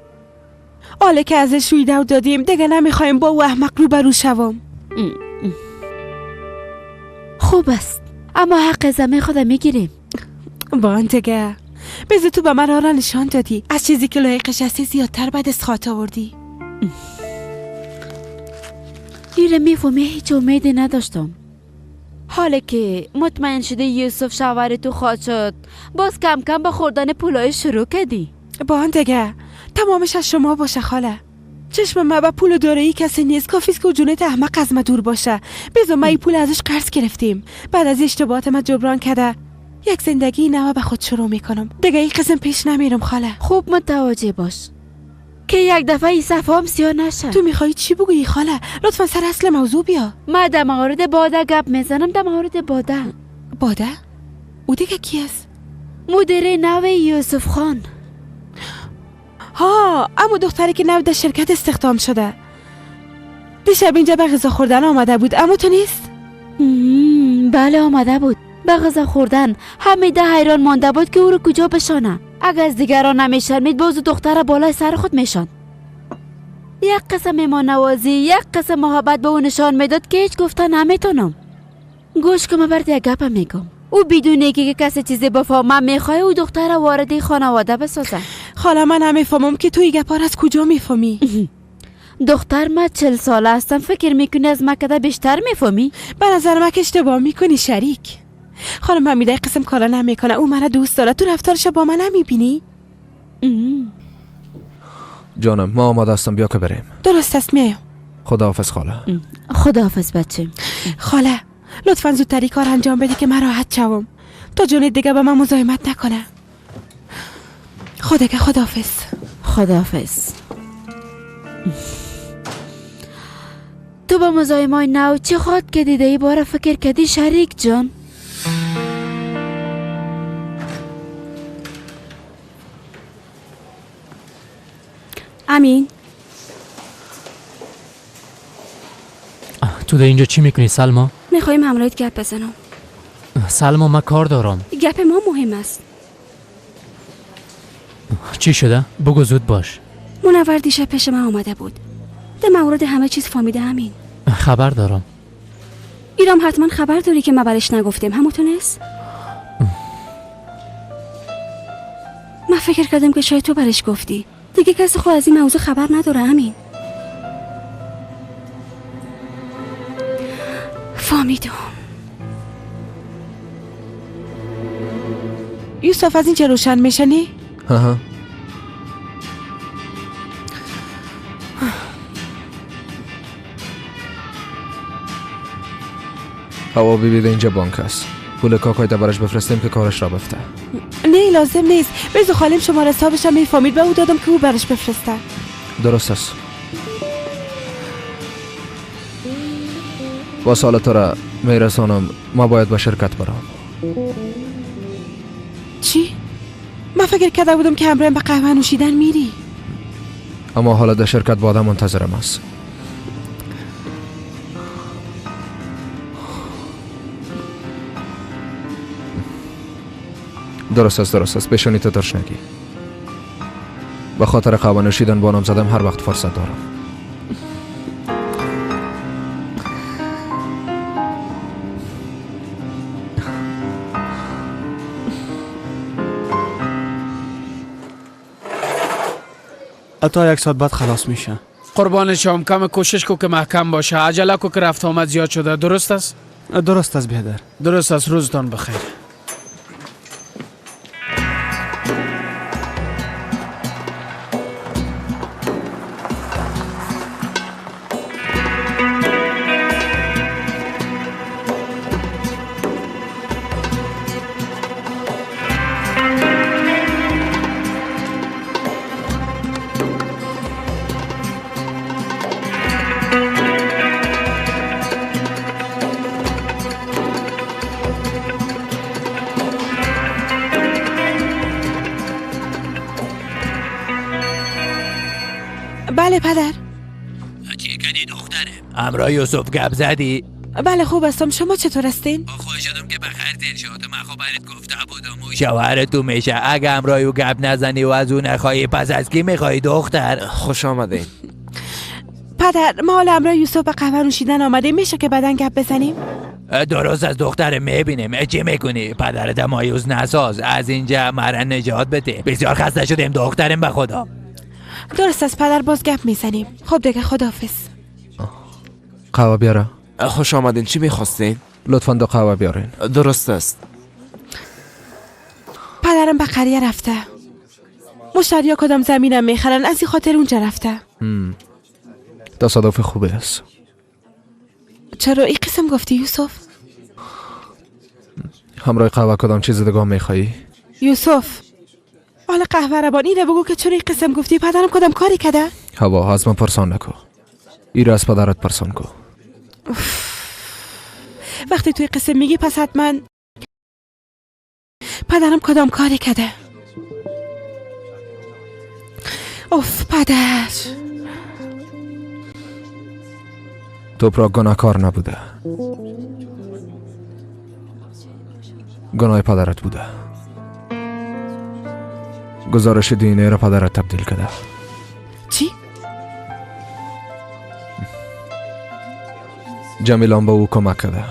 حالا که ازش روی دو دادیم دیگه نمیخوایم با او احمق رو برو شوم. خوب است، اما حق زمین خود میگیریم. با دیگه بذار تو به من را نشان دادی. از چیزی که لایقش هستی زیادتر بعد از خاطر آوردی. ایره میفهمی هیچ امیدی نداشتم. حالا که مطمئن شده یوسف شوهر تو خواهد شد، باز کم کم با خوردن پولای شروع کردی. با دیگه تمامش از شما باشه خاله. چشم ما به پول و دارایی کسی نیست. کافیست که جونت احمق از ما دور باشه. بذار ما این پول ازش قرض گرفتیم. بعد از اشتباهات ما جبران کرده. یک زندگی نو به خود شروع میکنم. دیگه این قسم پیش نمیرم خاله. خوب متوجه باش که یک دفعه این صفحه هم سیاه نشه. تو میخوای چی بگویی خاله؟ لطفا سر اصل موضوع بیا. ما در مورد باده گپ میزنم. در مورد باده. باده؟ او دیگه کی است؟ مدیر نو یوسف خان. ها، اما دختری که نو در شرکت استخدام شده. دیشب اینجا به غذا خوردن آمده بود، اما تو نیست؟ بله آمده بود به غذا خوردن. همیده حیران مانده بود که او رو کجا بشانه. اگر از دیگران نمیشرمید باز دختر بالای سر خود میشان. یک قسم مهمان نوازی، یک قسم محبت به او نشان میداد که هیچ گفته نمیتونم. گوش کن، من برات یک گپ میگم. او بدون که کسی چیزی بفهمه میخواه او دختر وارد خانواده بسازه. خاله من نمیفهمم که تو این گپا از کجا میفهمی. دختر من 40 ساله هستم، فکر میکنی از من کده بیشتر میفهمی؟ به نظر من که اشتباه میکنی شریک. خانم حمیده قسم کارا نمیکنه. او مرا دوست داره. تو رفتارش با من نمیبینی؟ جانم ما آماده هستم، بیا که بریم. درست است، میایم. خداحافظ خاله. خداحافظ بچه. خاله لطفا زودتری کار انجام بده که من راحت شوم تا جون دیگه به من مزاحمت نکنه. خدا خداحافظ. خداحافظ. تو با مزاحمای نو چی خواد که دیده ای باره فکر کردی شریک جان؟ امین تو در اینجا چی میکنی سلما؟ میخوایم همراهت گپ بزنم. سلما من کار دارم. گپ ما مهم است. چی شده؟ بگو زود باش. منور دیشب پیش من آمده بود. در مورد همه چیز فهمیده امین. خبر دارم. ایرام حتما خبر داری که ما برش نگفتیم، همونطور نیست؟ من فکر کردم که شاید تو برش گفتی. دیگه کسی خو از این موضوع خبر نداره. امین فهمیدم. یوسف از اینجا روشن میشنی؟ ها. هوا ببینید اینجا بانک است. پول کاکای برش بفرستیم که کارش را بفته. نه لازم نیست. بذار خالم شماره حسابش هم میفهمید به او دادم که او برش بفرسته. درست است. با سال تو را میرسانم. ما باید به شرکت برم. چی؟ من فکر کرده بودم که همراهم به قهوه نوشیدن میری. اما حالا در شرکت با آدم منتظرم است. درست است درست است. بشونی تو ترشنگی. به خاطر قهوه نوشیدن با نام زدم هر وقت فرصت دارم. تا یک ساعت بعد خلاص میشه. قربان شام کم کوشش کو که محکم باشه. عجله کو که رفت آمد زیاد شده. درست است؟ درست است بیادر. درست است. روزتان بخیر. بله پدر. چی کردی دختره؟ همراه یوسف گپ زدی؟ بله خوب هستم. شما چطور هستین؟ خوش شدم که بخیر دل شد. من خبرت گفته بودم او شوهر تو میشه. اگه همراه او گپ نزنی و از او نخواهی پس از کی میخوای دختر؟ خوش آمدین. پدر ما حالا همراه یوسف به قهوه نوشیدن آمده. میشه که بعدن گپ بزنیم؟ درست از دختر میبینیم. چی میکنی؟ پدرت مایوس نساز. از اینجا مرا نجات بده. بسیار خسته شدیم دخترم به خدا. درست از پدر باز گپ میزنیم. خب دیگه خداحافظ. قهوه بیاره. خوش آمدین. چی میخواستین؟ لطفاً دو قهوه بیارین. درست است. پدرم به قریه رفته. مشتریا کدام زمینم میخرن از این خاطر اونجا رفته. تصادف خوبی است. چرا این قسم گفتی یوسف؟ همراه قهوه کدام چیز دیگه میخوایی؟ یوسف حالا قهوه ربان اینه بگو که چرا این قسم گفتی؟ پدرم کدام کاری کرده؟ هوا از من پرسان نکو. ایره از پدرت پرسان کو. وقتی توی قسم میگی پس حتما پدرم کدام کاری کرده. اوف پدر. توپراک گناهکار نبوده. گناه پدرت بوده. گزارش دینی را پدرت تبدیل کرده. چی؟ جمیلان به او کمک کرده.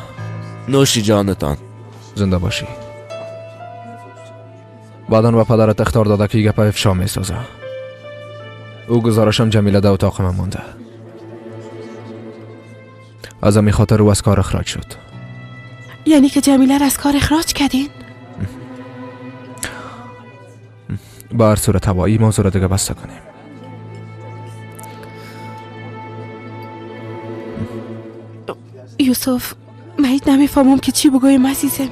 نوشی جانتان. زنده باشی. بعدا به پدرت اخطار داده که گپ افشا میسازه. او گزارشم جمیله در اتاق من مانده. از همین خاطر او از کار اخراج شد. یعنی که جمیله را از کار اخراج کردین؟ به هر صورت هوایی موضوع را دیگه بسته کنیم. یوسف من هیچ نمیفهمم که چی بگویم عزیزم.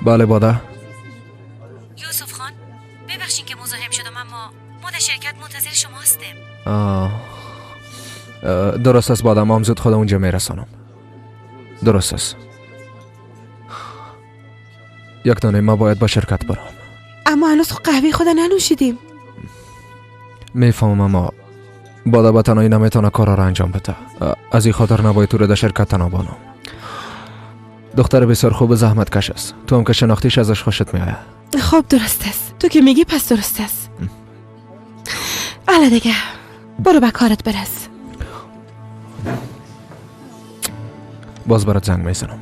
بله باده. یوسف خان ببخشین که مزاحم شدم اما ما در شرکت منتظر شما هستیم. درست است باده. ما هم زود خود اونجا میرسانم. درست است. یک دانه ما باید با شرکت برم. اما هنوز قهوه خود ننوشیدیم. میفهمم اما باده به تنهایی نمیتونه کارا را انجام بده. از این خاطر نباید تو را در شرکت تنها بانم. دختر بسیار خوب و زحمت کش است. تو هم که شناختیش ازش خوشت میآید. خب درست است. تو که میگی پس درست است. حالا دیگه برو به کارت برس. باز برات زنگ میزنم.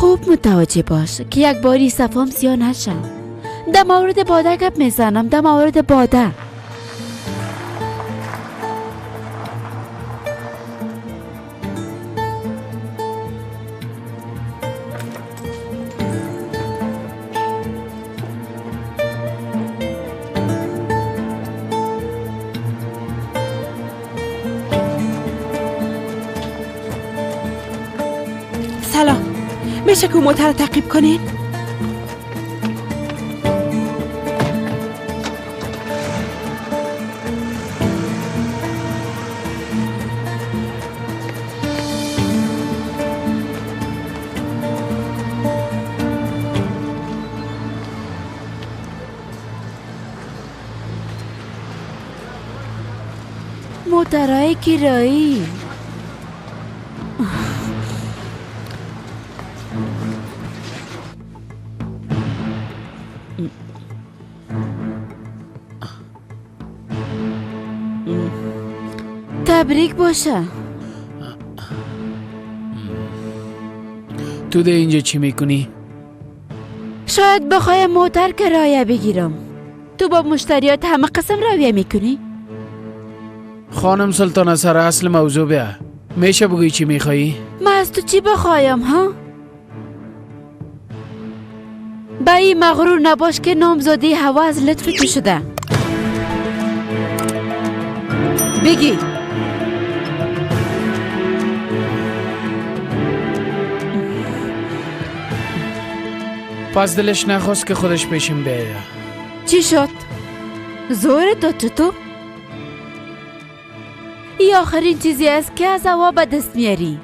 خوب متوجه باش که یک باری صفام سیاه نشه. در مورد باده گپ میزنم، در مورد باده. سلام، میشه که موتر رو تعقیب کنین؟ موترهای کرایی. تبریک باشه. تو ده اینجا چی میکنی؟ شاید بخوایم موتر کرایه بگیرم. تو با مشتریات همه قسم رویه میکنی؟ خانم سلطانه سر اصل موضوع بیا. میشه بگویی چی میخوایی؟ من از تو چی بخوایم ها؟ به این مغرور نباش که نامزادی هوا از لطف تو شده. بگی. پس دلش نخواست که خودش پیشم بیایه. چی شد؟ زور داد تو؟ این آخرین چیزی است که از هوا به دست میاری.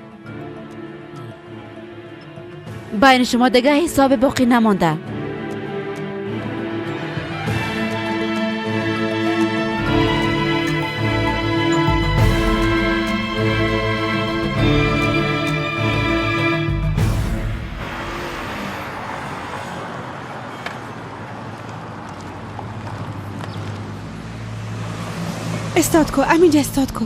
بین شما دیگه حساب باقی نمانده. استاد کو، همینجا استاد کو.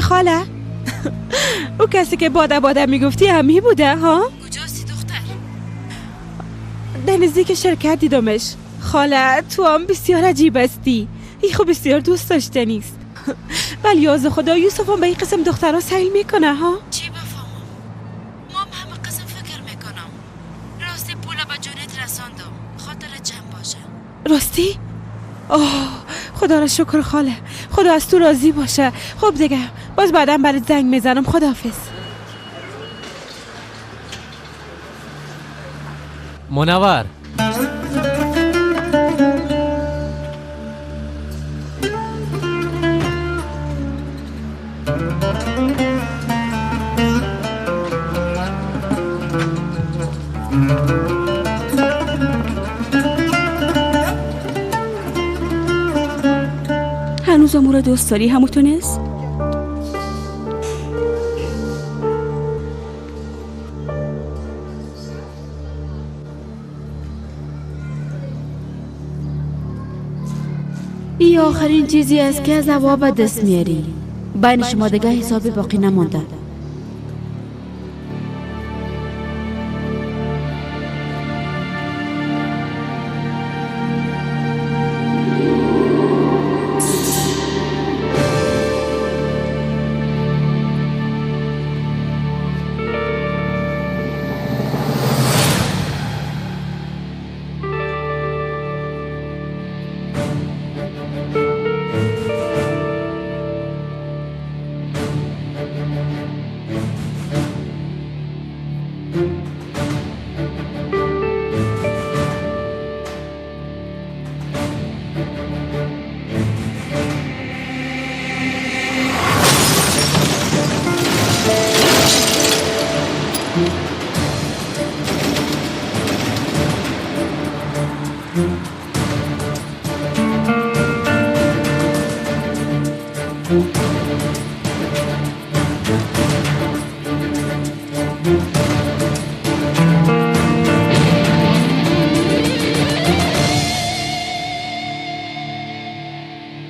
خاله او کسی که باده باده میگفتی همی بوده ها؟ کجاستی دختر؟ در نزدیک شرکت دیدمش. خاله تو هم بسیار عجیب هستی. ای خب بسیار دوست داشته نیست. ولی یاز خدا یوسف هم به این قسم دخترها سیل میکنه ها؟ چی بفهمم؟ ما هم همه قسم فکر میکنم. راستی پول به جونت رساندم، خاطر جمع باشه. راستی؟ آه خدا را شکر خاله، خدا از تو راضی باشه. خب دیگه باز بعدم برات زنگ میزنم. خداحافظ. منور هنوز امو را دوست داری همو نیست؟ این آخرین چیزی است که از هوا به دست میاری. بین شما دیگه حساب باقی نمانده.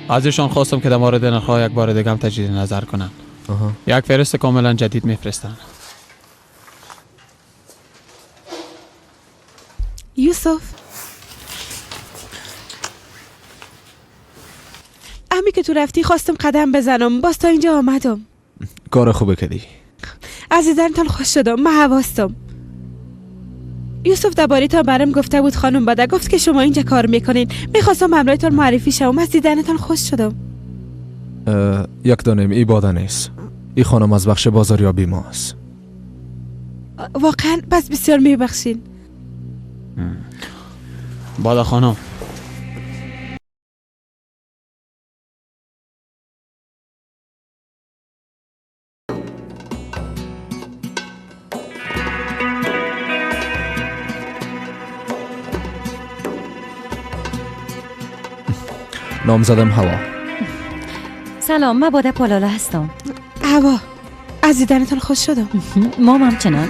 ازشان خواستم که در مورد نرخ‌ها یک بار دیگه هم تجدید نظر کنن. یک فهرست کاملا جدید میفرستن. یوسف، امی که تو رفتی خواستم قدم بزنم، باز تا اینجا آمدم. کار خوبه کردی. از دیدنتان خوش شدم. من حواستم. یوسف درباره تا برم گفته بود خانم باده گفت که شما اینجا کار میکنین، میخواستم همراهتان معرفی شوم. از دیدنتان خوش شدم. یک دانم ای باده نیست. ای خانم از بخش بازاریابی ماست. واقعا؟ پس بسیار میبخشین. باده خانم، نامزدم هوا. سلام، من باده پالالا هستم. هوا، از دیدنتان خوش شدم. ما همچنان.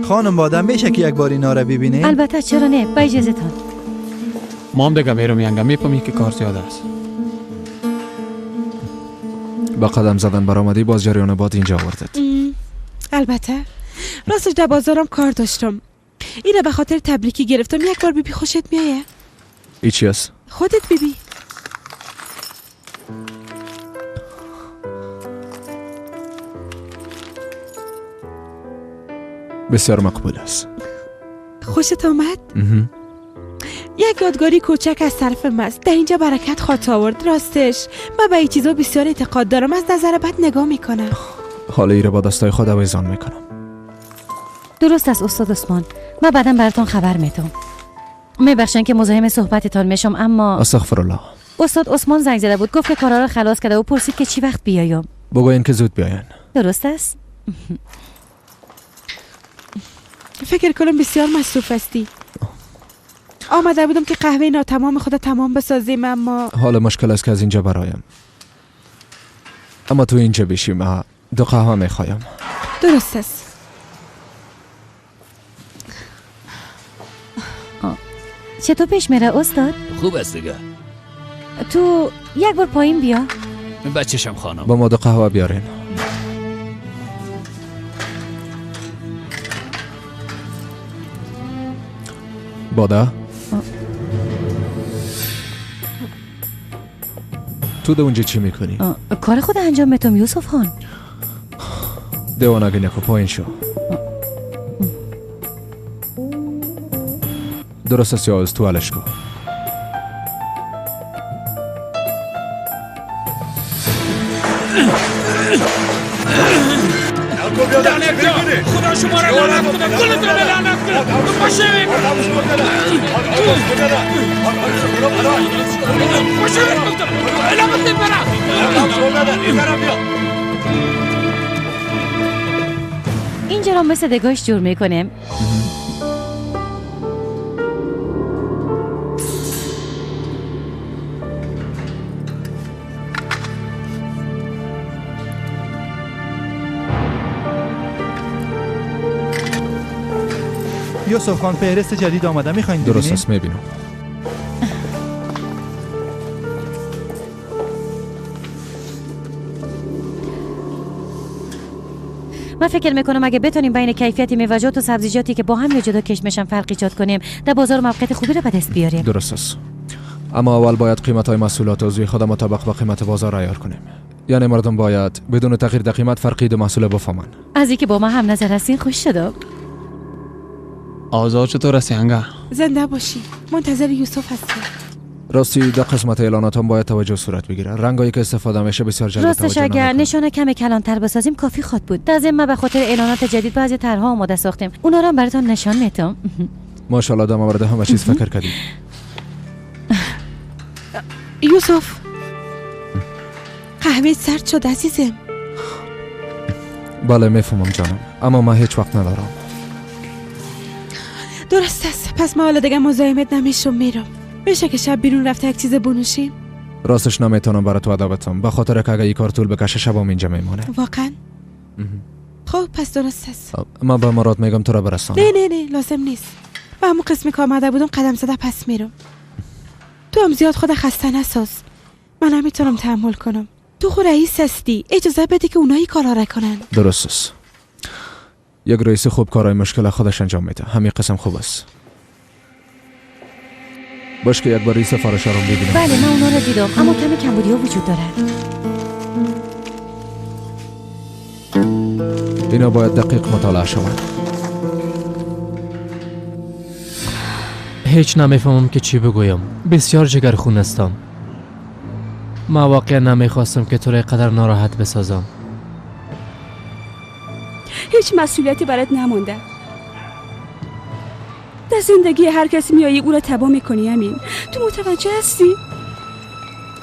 خانم باده، میشه که یک بار اینا را ببینیم؟ البته، چرا نه؟ با اجازه تان. ما هم دیگه میرم ینگه، میفهمی که کار زیاد است. با قدم زدن برآمدی، باز جریان باد اینجا آوردت. البته، راستش در بازارم کار داشتم. اینو به خاطر تبریکی گرفتم. یک بار ببی، خوشت میایه. ای چی است؟ خودت ببی. بسیار مقبول است. خوشت آمد؟ یک یادگاری کوچک از طرف ماست. در اینجا برکت خواهد آورد. راستش من به این چیزا بسیار اعتقاد دارم. از نظر بد نگاه میکنم. حالا ایره با دستای خود آویزان میکنم. درست است استاد عثمان، من بعدا براتون خبر میدم. میبخشن که مزاحم صحبتتان میشم، اما استغفر الله. استاد عثمان زنگ زده بود، گفت که کارا را خلاص کرده و پرسید که چی وقت بیایم. بگوین که زود بیاین. درست است. فکر کنم بسیار مصروف هستی. آمده بودم که قهوه ناتمام خود تمام بسازیم، اما حالا مشکل است که از اینجا برایم. اما تو اینجا بشیم، دو قهوه میخوایم. درست است. چطور پیش میره استاد؟ خوب است دیگه. تو یک بار پایین بیا. بچشم خانم. با ما دو قهوه بیارین. باده، تو ده اونجا چی میکنی؟ کار خود انجام میتم یوسف خان. دیوانگی نکن، پایین شو. درست است یا از تو ولش کن. خدا شما را لعنت کنه، کلتون را لعنت کنه. پاشوید پاشوید، گفتم علامت برا. اینجا را مثل دگاش جور میکنیم. یوسف خان، فهرست جدید آمده، میخواین درست ببینین؟ است، میبینم. من فکر میکنم اگه بتونیم بین کیفیت میوه‌جات و سبزیجاتی که با هم یا جدا کشت میشن فرق ایجاد کنیم، در بازار موقعیت خوبی را به دست بیاریم. درست است، اما اول باید قیمت های محصولات عضوی خود مطابق با قیمت بازار عیار کنیم. یعنی مردم باید بدون تغییر در قیمت فرقی دو محصول بفهمن. از اینکه با ما هم نظر هستین خوش شدم. آزاد چطور است ینگه؟ زنده باشی. منتظر یوسف هستم. راستی در قسمت اعلانات هم باید توجه صورت بگیره. رنگایی که استفاده میشه بسیار جلب راستش توجه اگر نمیکنه. نشانه کم کلانتر بسازیم کافی خواد بود. در ضمن ما به خاطر اعلانات جدید بعضی طرح‌ها آماده ساختیم. اونا رو هم براتون نشان میدم. ماشاءالله در مورد همه چیز فکر کردی. یوسف، قهوه سرد شد عزیزم. بله میفهمم جانم، اما من هیچ وقت ندارم. درست است، پس ما حالا دیگه مزاحمت نمیشم، میرم. میشه که شب بیرون رفته یک چیز بنوشیم؟ راستش نمیتونم برات وعده بدم، به خاطر که اگه این کار طول بکشه شبام اینجا میمانه. واقعا؟ خب پس درست است. ما به مراد میگم تو را برسانم. نه نه نه لازم نیست. به همون قسمی که آمده بودم قدم زده پس میرم. تو هم زیاد خود خسته نساز. من نمیتونم تحمل کنم. تو خود رئیس هستی، اجازه بده که اونایی کارا را کنن. درست است. یک رئیس خوب کارهای مشکل خودش انجام میده. همین قسم خوب است. باش که یک بار رئیس سفارش رو ببینم. بله من اونا رو دیدم، اما کمی کمبودی ها وجود داره. اینا باید دقیق مطالعه شود. هیچ نمیفهمم که چی بگویم. بسیار جگرخون هستم. من واقعا نمیخواستم که تو را قدر ناراحت بسازم. هیچ مسئولیتی برات نمونده. در زندگی هر کسی میایی او را تباه میکنی امین. تو متوجه هستی؟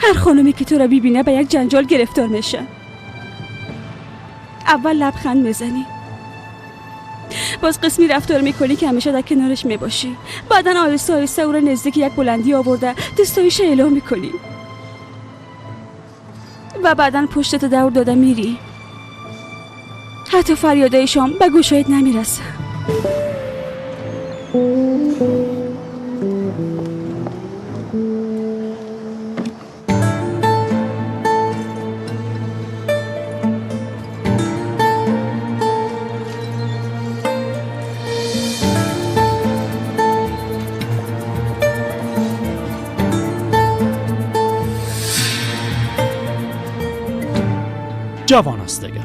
هر خانمی که تو را ببینه به یک جنجال گرفتار میشه. اول لبخند میزنی، باز قسمی رفتار میکنی که همیشه در کنارش میباشی، بعدا آهسته آهسته او را نزدیک یک بلندی آورده دستایش اعلام میکنی و بعدا پشتت دور داده میری. حتی فریادای شام به گوشایت نمیرسه. جوان است دیگه.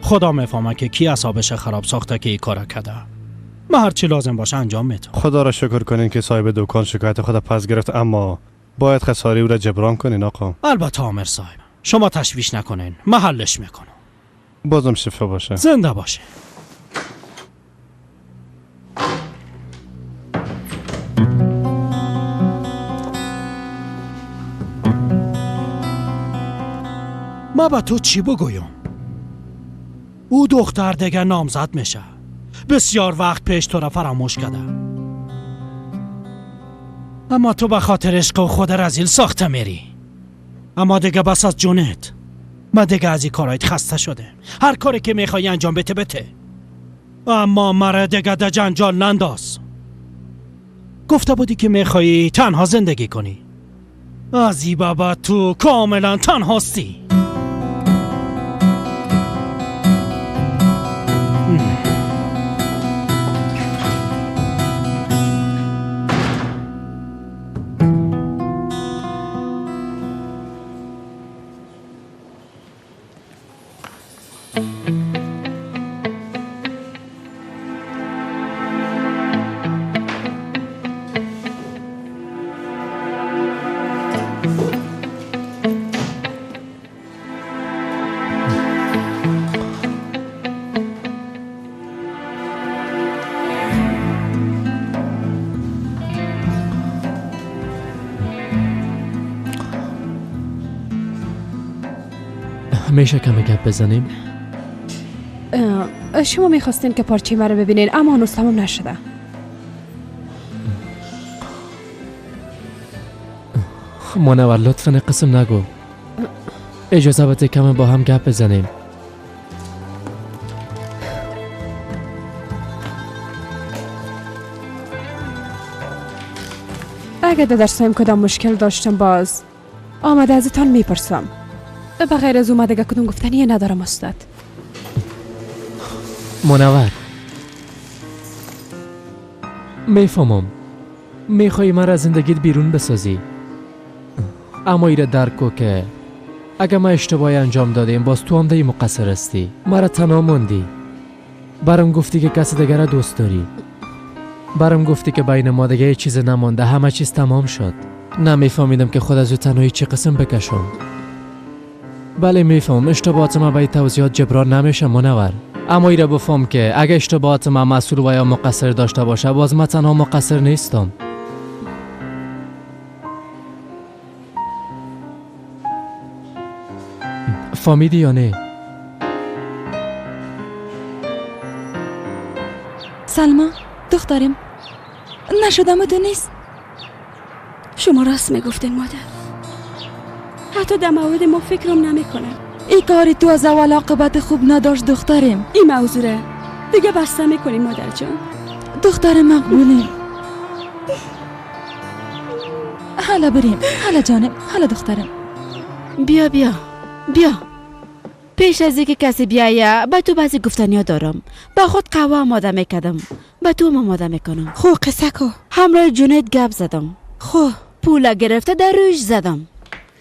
خدا میفهمه که کی اعصابش خراب ساخته که این کارا کرده. ما هر چی لازم باشه انجام میدم. خدا را شکر کنین که صاحب دکان شکایت خود پس گرفت، اما باید خساری او را جبران کنین آقا. البته آمر صاحب، شما تشویش نکنین، من حلش میکنم. بازم شفا باشه. زنده باشه. ما با تو چی بگویم؟ او دختر دیگه نامزد میشه. بسیار وقت پیش تو را فراموش کرده، اما تو به خاطر عشق و خود رزیل ساخته میری. اما دیگه بس از جونت. من دیگه از این کارایت خسته شده. هر کاری که میخوای انجام بده بده، اما مرا دیگه در جنجال ننداز. گفته بودی که میخوایی تنها زندگی کنی. از این بابا تو کاملا تنهاستی. میشه کمی گپ بزنیم؟ شما میخواستین که پارچه مرا ببینین، اما هنوز تمام نشده. منور لطفا قسم نگو. اجازه بده کمی با هم گپ بزنیم. اگه در درسایم کدام مشکل داشتم باز آمده ازتان میپرسم. به غیر از اومده دیگه کدوم گفتنی ندارم استاد. منور میفهمم میخوای مرا از زندگیت بیرون بسازی، اما ایره درک کو که اگه ما اشتباهی انجام دادیم باز تو هم دی مقصر هستی. مرا تنها موندی. برام گفتی که کسی دیگه را دوست داری. برام گفتی که بین ما دیگه چیز نمانده، همه چیز تمام شد. نمیفهمیدم که خود از تنهایی چه قسم بکشم. بله میفهم اشتباهات ما به توضیحات جبران نمیشه منور، اما ایره بفهم که اگه اشتباهات ما مسئول و یا مقصر داشته باشه باز من تنها مقصر نیستم. فهمیدی یا نه؟ سلما دخترم نشدم تو نیست. شما راست میگفتین مادر. حتی در مورد ما فکرم نمیکنم. این کاری تو از اول عاقبت خوب نداشت دخترم. این موضوع را دیگه بسته میکنیم مادر جان. دختر مقبولیم. حالا بریم. حالا جانم، حالا دخترم. بیا بیا بیا. پیش از اینکه کسی بیایه به تو بعضی گفتنیا دارم. با خود قهوه آماده میکردم، به تو آماده میکنم. خو قصه کو. همراه جونید گپ زدم. خو پول گرفته در روش زدم.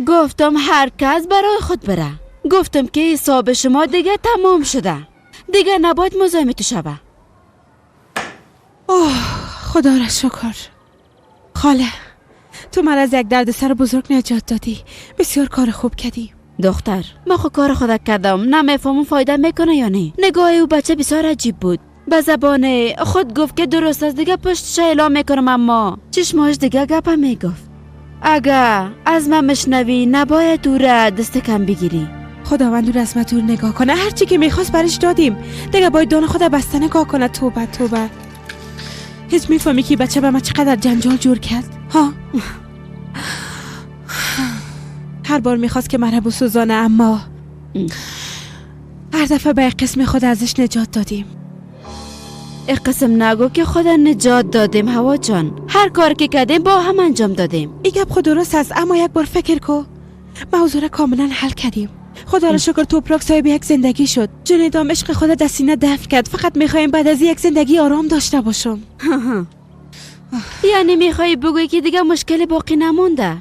گفتم هر کس برای خود بره. گفتم که حساب شما دیگه تمام شده، دیگه نباید مزاحم تو شوه. اوه خدا را شکر. خاله تو من از یک دردسر بزرگ نجات دادی. بسیار کار خوب کردی. دختر ما خو کار خود کردم، نمیفهمم فایده میکنه یا نه. نگاه او بچه بسیار عجیب بود. به زبان خود گفت که درست است دیگه پشتش اعلام میکنم، اما چشماش دیگه گپ میگفت. اگه از من مشنوی نباید او را دست کم بگیری. خداوند او را از من دور نگاه کنه. هرچی که میخواست برش دادیم، دیگه باید دان خود بسته نگاه کنه. توبه توبه. هیچ میفهمی که بچه به من چقدر جنجال جور کرد؟ ها هر بار میخواست که مرا بسوزانه، اما هر دفعه به قسم خود ازش نجات دادیم. یک قسم نگو که خود نجات دادیم هوا جان. هر کار که کردیم با هم انجام دادیم. این گپ خود درست است، اما یک بار فکر کو. موضوع را کاملا حل کردیم. خدا را شکر توپراک صاحب یک زندگی شد. جنیدام عشق خود در سینه دفن کرد. فقط میخوایم بعد از یک زندگی آرام داشته باشم. یعنی میخوای بگویی که دیگه مشکل باقی نمونده؟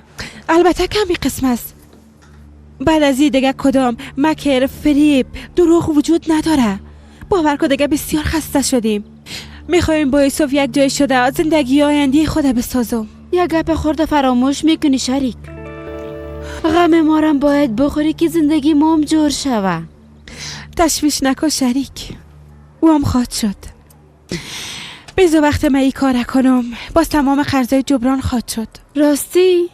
البته کمی قسم است. بعد از این دیگه کدام مکر، فریب، دروغ وجود نداره. باور کن دیگه بسیار خسته شدیم. میخوایم با یوسف یک جای شده زندگی آینده خود بسازم. یک گپ خورده فراموش میکنی شریک. غم ما را باید بخوری که زندگی ما هم جور شوه. تشویش نکن شریک، او هم خواهد شد. بیزو وقت من ای کار کنم باز تمام قرضای جبران خواهد شد. راستی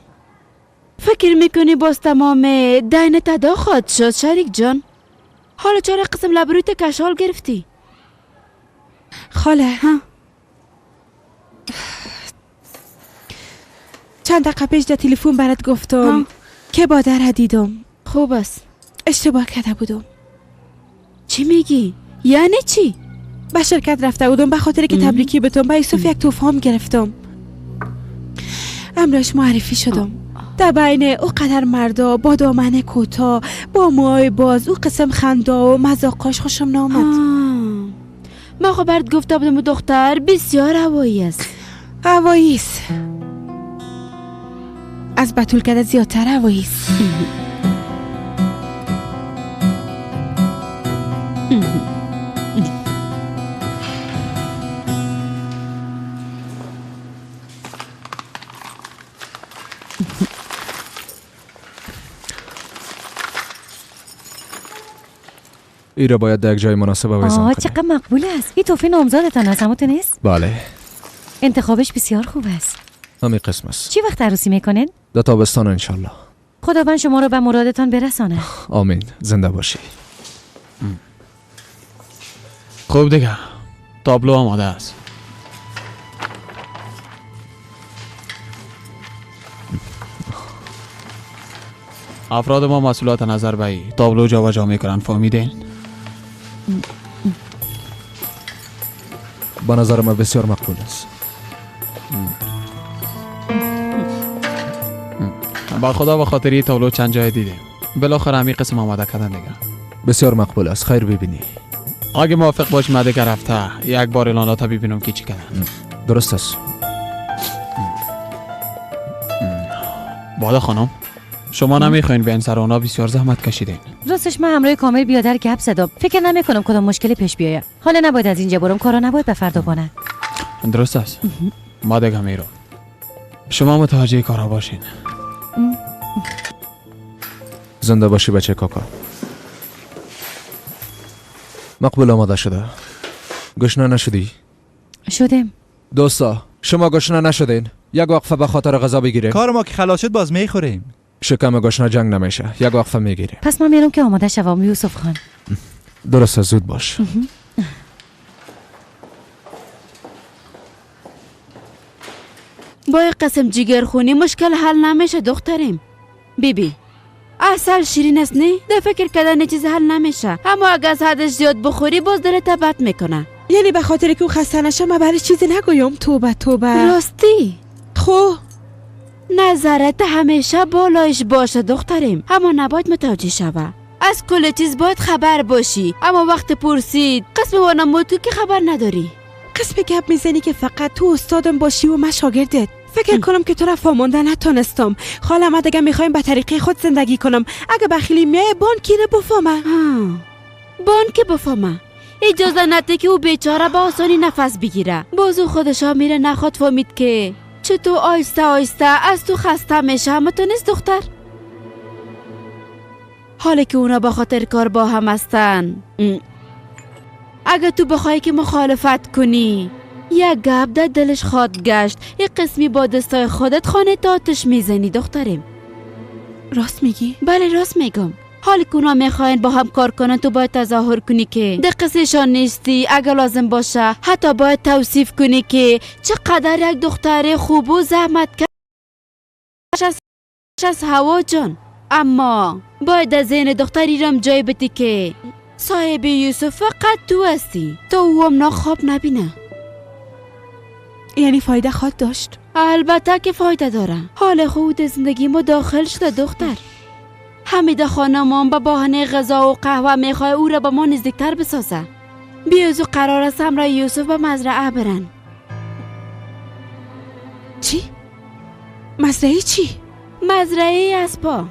فکر میکنی باز تمام دین ادا خواهد شد شریک جان؟ حالا چرا قسم لبرویت کشال گرفتی؟ خاله ها؟ چند دقیقه پیش در تلفن برات گفتم که بادر دیدم. خوب است. اشتباه کرده بودم. چی میگی؟ یعنی چی؟ به شرکت رفته بودم به خاطر که تبریکی بتم به یوسف یک توفام گرفتم. امراش معرفی شدم. در بین او قدر مردا با دامن کوتاه با موهای باز او قسم خنده و مذاقاش خوشم نامد. ما خب برات گفته بودم دختر بسیار هوایی است. هوایی است. از بتول کرده زیادتر هوایی است. ای را باید در یک جای مناسب آویزان کنیم. چقدر مقبول است. این توفی نامزادتان است همون نیست؟ بله. انتخابش بسیار خوب است. همین قسم است. چی وقت عروسی میکنین؟ در تابستان انشالله. خداوند شما رو به مرادتان برسانه. آمین. زنده باشی. خوب دیگه تابلو آماده است. افراد ما مسئولیت نظر به تابلو جابجا میکنن، فهمیدین؟ به نظر من بسیار مقبول است. با خدا به خاطری تابلو چند جای دیدیم، بالاخره همین قسم آماده کردن دیگه. بسیار مقبول است. خیر ببینی. اگه موافق باش من دیگه رفته یک بار اعلانات ببینم که چی کردن. درست است. بالا خانم شما نمیخواین بیاین سر اونا، بسیار زحمت کشیدین. راستش من همراه کامل بیادر گپ زدم. فکر نمیکنم کدام مشکلی پیش بیاید. حالا نباید از اینجا برم، کارا نباید به فردا بانه. درست است. ما دیگه میرم. شما متوجه کارا باشین. زنده باشی بچه کاکا. مقبول آماده شده. گشنه نشدی؟ شدم. دوستا شما گشنه نشدین؟ یک وقفه به خاطر غذا بگیریم. کار ما که خلاص شد باز میخوریم. شکم گشنه جنگ نمیشه، یک وقفه میگیریم. پس من میرم که آماده شوم یوسف خان. درست، زود باش. با قسم جگرخونی مشکل حل نمیشه دختریم. بیبی عسل شیرین است نه؟ در فکر کردن چیز حل نمیشه، اما اگه از حدش زیاد بخوری باز دلت بد میکنه. یعنی به خاطر که او خسته نشه من برای چیزی نگویم؟ توبه توبه. راستی خب نظرت همیشه بالایش باشه دختریم، اما نباید متوجه شوه. از کل چیز باید خبر باشی، اما وقت پرسید قسم وانمود تو که خبر نداری. قسم گپ میزنی که فقط تو استادم باشی و من شاگردت. فکر کنم که تو را فهمانده نتونستم. خاله ما دیگه میخوایم به طریقه خود زندگی کنم. اگه بخیلی میای بانکی رو بفهمه. بانک بفهمه. اجازه نده که او بیچاره با آسانی نفس بگیره. باز او خودش میره نخواد فهمید که چطور آیسته آیسته از تو خسته میشه. اما تو نیست دختر. حالا که اونا با خاطر کار با هم هستن، اگه تو بخوای که مخالفت کنی یک گپ در دلش خواد گشت. یک قسمی با دستای خودت خانه تا آتش میزنی دختریم. راست میگی؟ بله راست میگم. حالا که اونا میخواین با هم کار کنن تو باید تظاهر کنی که در قصهشان نیستی. اگه لازم باشه حتی باید توصیف کنی که چقدر یک دختر خوب و زحمت کش از هوا جان. اما باید از ذهن دختری رم جای بدی که صاحب یوسف فقط تو هستی تا او هم خواب نبینه. یعنی فایده خواد داشت؟ البته که فایده داره. حال خود زندگی ما داخل شده دختر. حمیده خانمان به بهانه غذا و قهوه میخواه او را به ما نزدیکتر بسازه. بیازو قرار است همراه یوسف به مزرعه برن. چی؟ مزرعه چی؟ مزرعه اسبا.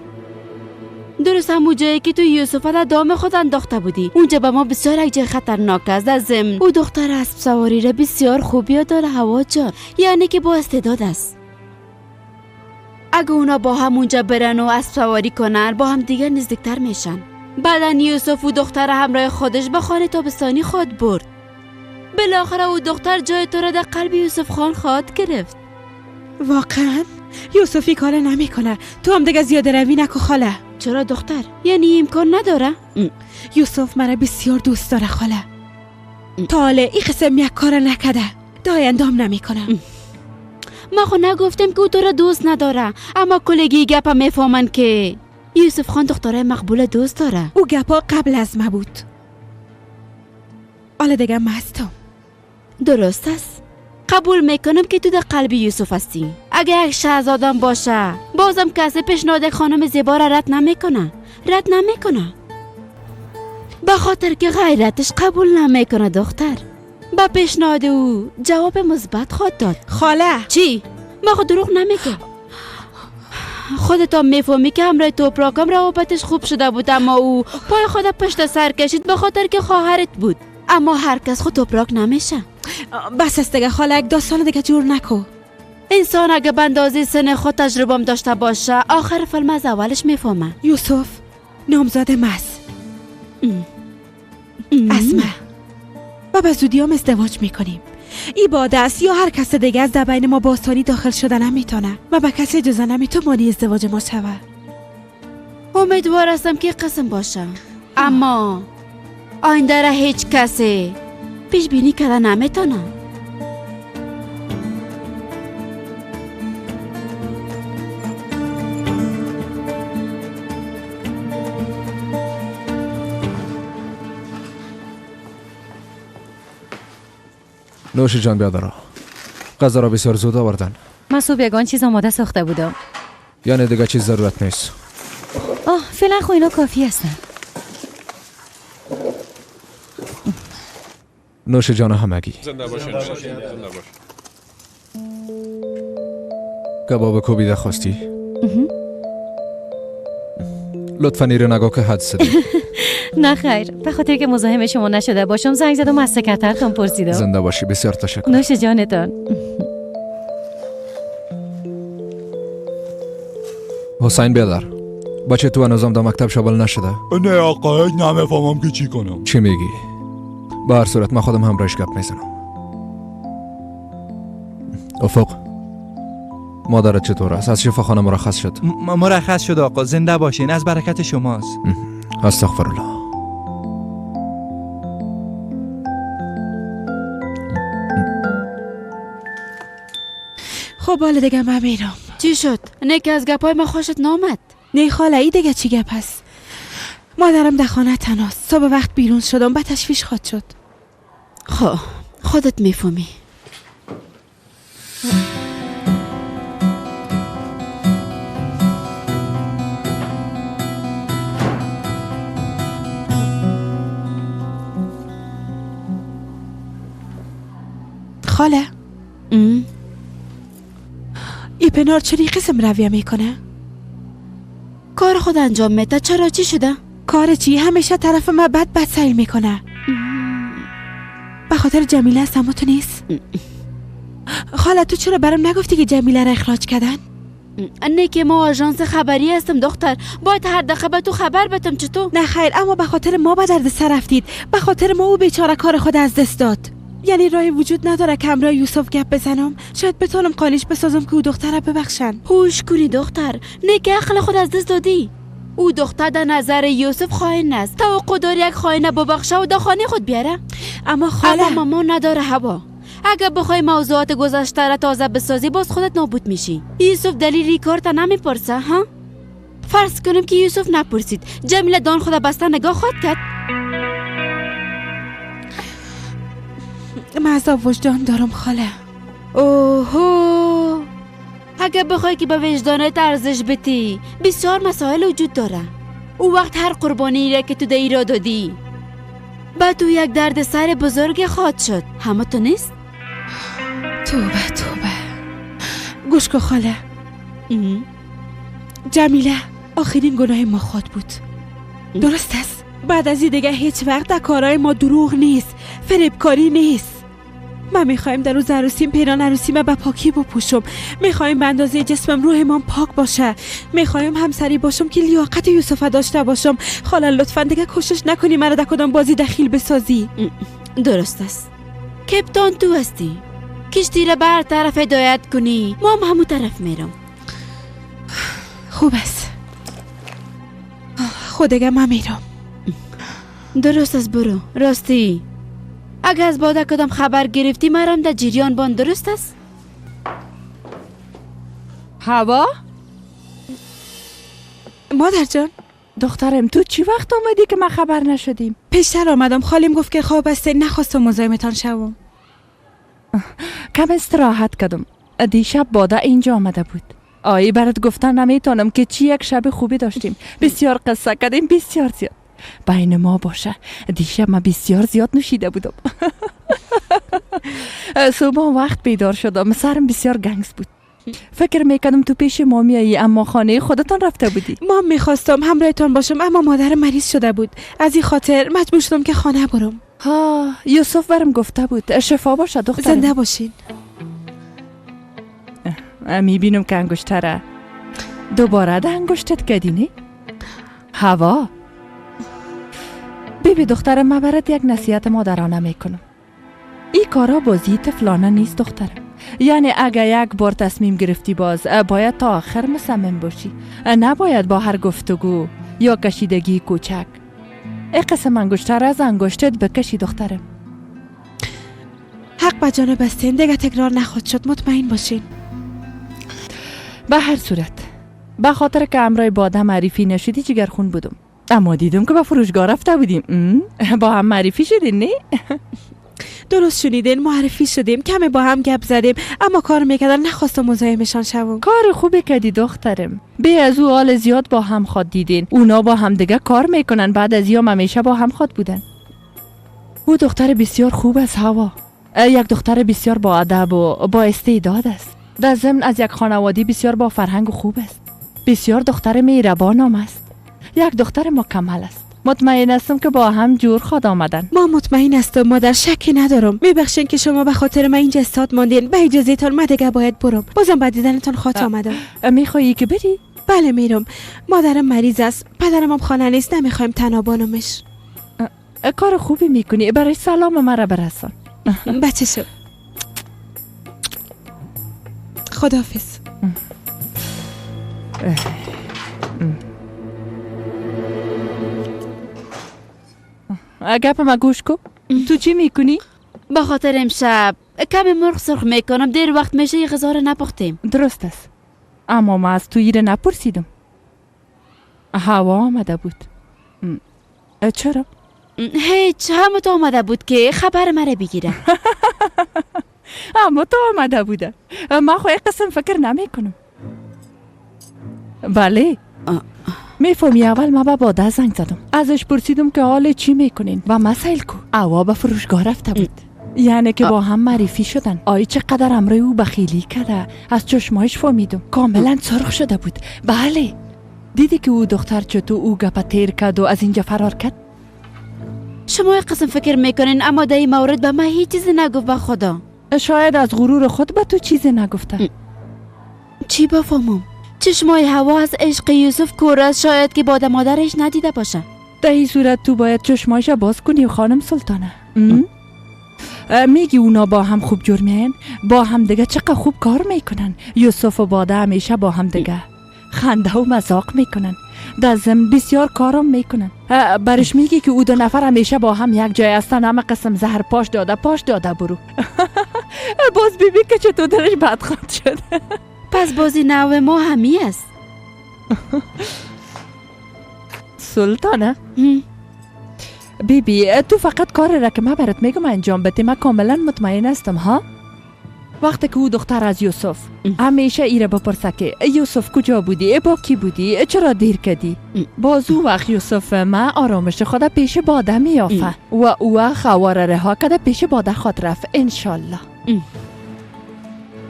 درست همون جایی که تو یوسف در دام خود انداخته بودی. اونجا به ما بسیار یک جای خطرناک است. در ضمن او دختر اسب سواری را بسیار خوب یاد داره هوا جان، یعنی که با استعداد است. اگه اونا با هم اونجا برن و اسب سواری کنن با هم دیگه نزدیکتر میشن. بعدا یوسف و دختر همراه خودش به خانه تابستانی خود برد. بالاخره او دختر جای تو را در قلب یوسف خان خواهد گرفت. واقعا؟ یوسفی کار نمیکنه. تو هم دیگه زیاده روی نکو خاله. چرا دختر؟ یعنی امکان نداره؟ یوسف مرا بسیار دوست داره خاله. تا حالا این قسم یک کار نکده. دای اندام نمیکنه. ما خو نگفتیم که او تو را دوست نداره، اما کلگی گپا میفهمن که یوسف خان دخترای مقبول دوست داره. او گپا قبل از ما بود. حالا دیگه ما هستم. درست است. قبول میکنم که تو در قلب یوسف هستی. اگه یک شهزادم باشه بازم کسی پیشنهاد خانم زیبا را رد نمیکنه. رد نمیکنه به خاطر که غیرتش قبول نمیکنه دختر. به پیشنهاد او جواب مثبت خواهد داد. خاله چی؟ ما خود دروغ نمیگم. خودت هم میفهمی که همراه توپراکم روابطش خوب شده بود، اما او پای خود پشت سر کشید به خاطر که خواهرت بود. اما هر کس خود توپراک نمیشه. بس است دیگه خاله، یک داستان دیگه جور نکو. انسان اگه به اندازه سن خود تجربه داشته باشه آخر فیلم از اولش میفهمه. یوسف نامزاد ماست. اسمه و به زودی هم ازدواج میکنیم. ای باده است یا هر کس دیگه از در بین ما باستانی داخل شده نمیتونه و به کسی اجازه نمیتونه مانع ازدواج ما شوه. امیدوار هستم که قسم باشه، اما آینده را هیچ کسی پیش بینی کرده نمیتونه. نوش جان بیادرا، غذا را بسیار زود آوردن. من صبح یگان چیز آماده ساخته بودم. یعنی دیگه چیز ضرورت نیست. آه فعلا خو اینا کافی هستن. نوش جان همگی. زنده باشین. زنده باش. کباب کوبیده خواستی؟ لطفاً ایره نگاه که حد زدی. نه خیر، به خاطر که مزاحم شما نشده باشم زنگ زدم از سکرترتون پرسیدم. زنده باشی، بسیار تشکر. نوش جانتان. حسین بیادر، بچه تو هنوزم در مکتب شامل نشده؟ نه آقا، نمیفهمم که چی کنم. چی میگی؟ به هر صورت من خودم همراهش گپ میزنم. افق، مادرت چطور است؟ از شفاخانه مرخص شد؟ مرخص شد آقا، زنده باشین، از برکت شماست. استغفر الله. خب حالا دیگه من میرم. چی شد؟ نه که از گپای من خوشت نامد. نه خاله، ای دیگه چی گپ است؟ مادرم در خانه تنهاست. صبح وقت بیرون شدم، به تشویش خواد شد. خب خودت میفهمی. خاله، ای پنار چرا قسم رویه میکنه؟ کار خود انجام میده. چرا چی شده؟ کار چی؟ همیشه طرف ما بد بد سیل میکنه. به خاطر جمیله است، اما تو نیست. خاله تو چرا برام نگفتی که جمیله را اخراج کردن؟ نه که ما آژانس خبری هستم دختر، باید هر دقیقه به تو خبر بدم. چطور؟ نه خیر، اما به خاطر ما به درد سر رفتید. به خاطر ما او بیچاره کار خود از دست داد. یعنی راه وجود نداره که همراه یوسف گپ بزنم؟ شاید بتونم قانیش بسازم که او دختر را ببخشن. هوش کنی دختر، نه که عقل خود از دست دادی. او دختر در نظر یوسف خائن است. توقع داری یک خائن ببخشه و در خانه خود بیاره؟ اما خاله، اما مامان نداره هوا. اگر بخوای موضوعات گذشته را تازه بسازی باز خودت نابود میشی. یوسف دلیل کارت نمیپرسه ها؟ فرض کنیم که یوسف نپرسید، جمیله دان خود بسته نگاه خواهد کرد. من عذاب وجدان دارم خاله. اوهو، اگر بخوای که به وجدانت ارزش بدی بسیار مسائل وجود داره. او وقت هر قربانی را که تو در را دادی به تو یک درد سر بزرگ خواهد شد. همه تو نیست؟ توبه توبه. گوش کن خاله، جمیله آخرین گناه ما خود بود. درست است؟ بعد از این دیگه هیچ وقت در کارهای ما دروغ نیست، فریبکاری نیست. من میخوایم در روز عروسیم پیران عروسیم به پاکی بپوشم. میخوایم به اندازه جسمم روحمان پاک باشه. میخوایم همسری باشم که لیاقت یوسف داشته باشم. خاله لطفا دیگه کوشش نکنی مرا در کدام بازی دخیل بسازی. درست است، کپتان تو هستی، کشتی را بر طرف هدایت کنی، ما هم همون طرف میرم. خوب است، خود دیگه من میرم. درست است، برو. راستی اگه از باده کدام خبر گرفتی مرام در جریان بان. درست است؟ هوا؟ مادر جان. دخترم تو چی وقت آمدی که ما خبر نشدیم؟ پیشتر آمدم، خالیم گفت که خواب است، نخواستم مزاحمتان شوم. کم استراحت کردم. دیشب باده اینجا آمده بود. آیی برات گفتن نمیتونم که چی یک شب خوبی داشتیم. بسیار قصه کردیم، بسیار زیاد. بین ما باشه، دیشب من بسیار زیاد نوشیده بودم. صبح وقت بیدار شدم، سرم بسیار گنگس بود. فکر میکردم تو پیش ما میایی، اما خانه خودتان رفته بودی. ما میخواستم همراهتان باشم، اما مادر مریض شده بود، از این خاطر مجبور شدم که خانه برم. ها، یوسف برم گفته بود. شفا باشه دخترم. زنده باشین. میبینم که انگشتره دوباره ده انگشتت کردی نه؟ هوا بیبی دخترم، من برات یک نصیحت مادرانه میکنم. این کارا بازی طفلانه نیست دخترم. یعنی اگه یک بار تصمیم گرفتی باز باید تا آخر مصمم باشی. نباید با هر گفتگو یا کشیدگی کوچک ای قسم انگشتر از انگشتت بکشی دخترم. حق به جانب استین، دیگه تکرار نخواهد شد، مطمئن باشین. به هر صورت به خاطر که امرای باده معرفی نشدی جگرخون بودم، اما دیدم که به فروشگاه رفته بودیم. با هم معرفی شدین نه؟ درست شنیدین، معرفی شدیم، کمی با هم گپ زدیم، اما کار میکردن نخواستم مزاحمشان شوم. کار خوبی کردی دخترم. بی از او حال زیاد با هم خواد دیدین. اونا با هم دیگه کار میکنن، بعد از یام همیشه با هم خواد بودن. او دختر بسیار خوب است هوا، یک دختر بسیار با ادب و با استعداد است. در ضمن از یک خانواده بسیار با فرهنگ و خوب است. بسیار دختر مهربان هم است. یک دختر مکمل است. مطمئن هستم که با هم جور خواد آمدن. ما مطمئن هستم مادر، شکی ندارم. میبخشین که شما به خاطر من اینجا استاد ماندین. به اجازه تان من دیگه باید برم. بازم بعد دیدنتان خاطر آمدم. میخوایی که بری؟ بله میرم. مادرم مریض است، پدرم هم خانه نیست، نمیخوایم تنها بانمش. کار خوبی میکنی، برای سلام مرا برسان. بچه شو. خداحافظ. گپ ما گوش کو. تو چی میکنی؟ به خاطر امشب کمی مرغ سرخ میکنم، دیر وقت میشه یه غذا رو نپختیم. درست است، اما ما از تو ایره نپرسیدم. هوا آمده بود. چرا؟ هیچ، همه تو آمده بود که خبر مرا بگیره. اما تو آمده بوده. من خو یک قسم فکر نمی کنم. بله میفهمی، اول ما به باده زنگ زدم، ازش پرسیدم که حال چی میکنین و مسائل کو. اوا به فروشگاه رفته بود، یعنی که با هم معرفی شدن. آی چقدر امروی او بخیلی کرده، از چشمایش فهمیدم کاملا سرخ شده بود. بله دیدی که او دختر چطور او گپه تیر کرد و از اینجا فرار کرد؟ شما یک قسم فکر میکنین، اما در این مورد به من هیچ چیزی نگفت. به خدا شاید از غرور خود به تو چیزی نگفته. چی بفهمم؟ چشمای هوا از عشق یوسف کور است، شاید که باد مادرش ندیده باشه. در این صورت تو باید چشمایش باز کنی خانم سلطانه. میگی اونا با هم خوب جور میاین، با هم دیگه چقدر خوب کار میکنن. یوسف و باده همیشه با هم دیگه خنده و مذاق میکنن، در ضمن بسیار کارم میکنن. برش میگی که او دو نفر همیشه با هم یک جای هستن، همه قسم زهر پاش داده پاش داده برو. باز بیبی که چطور دلش بدخواد شد. پس بازی نو ما همی است. سلطانه بیبی تو فقط کار را که من برات میگم انجام بده، من کاملا مطمئن هستم. ها وقتی که او دختر از یوسف همیشه ایره بپرسه که یوسف کجا بودی، با کی بودی، چرا دیر کردی، باز او وقت یوسف ما آرامش خود پیش باده میافه و او خواره رها کده پیش باده خود رفت انشالله.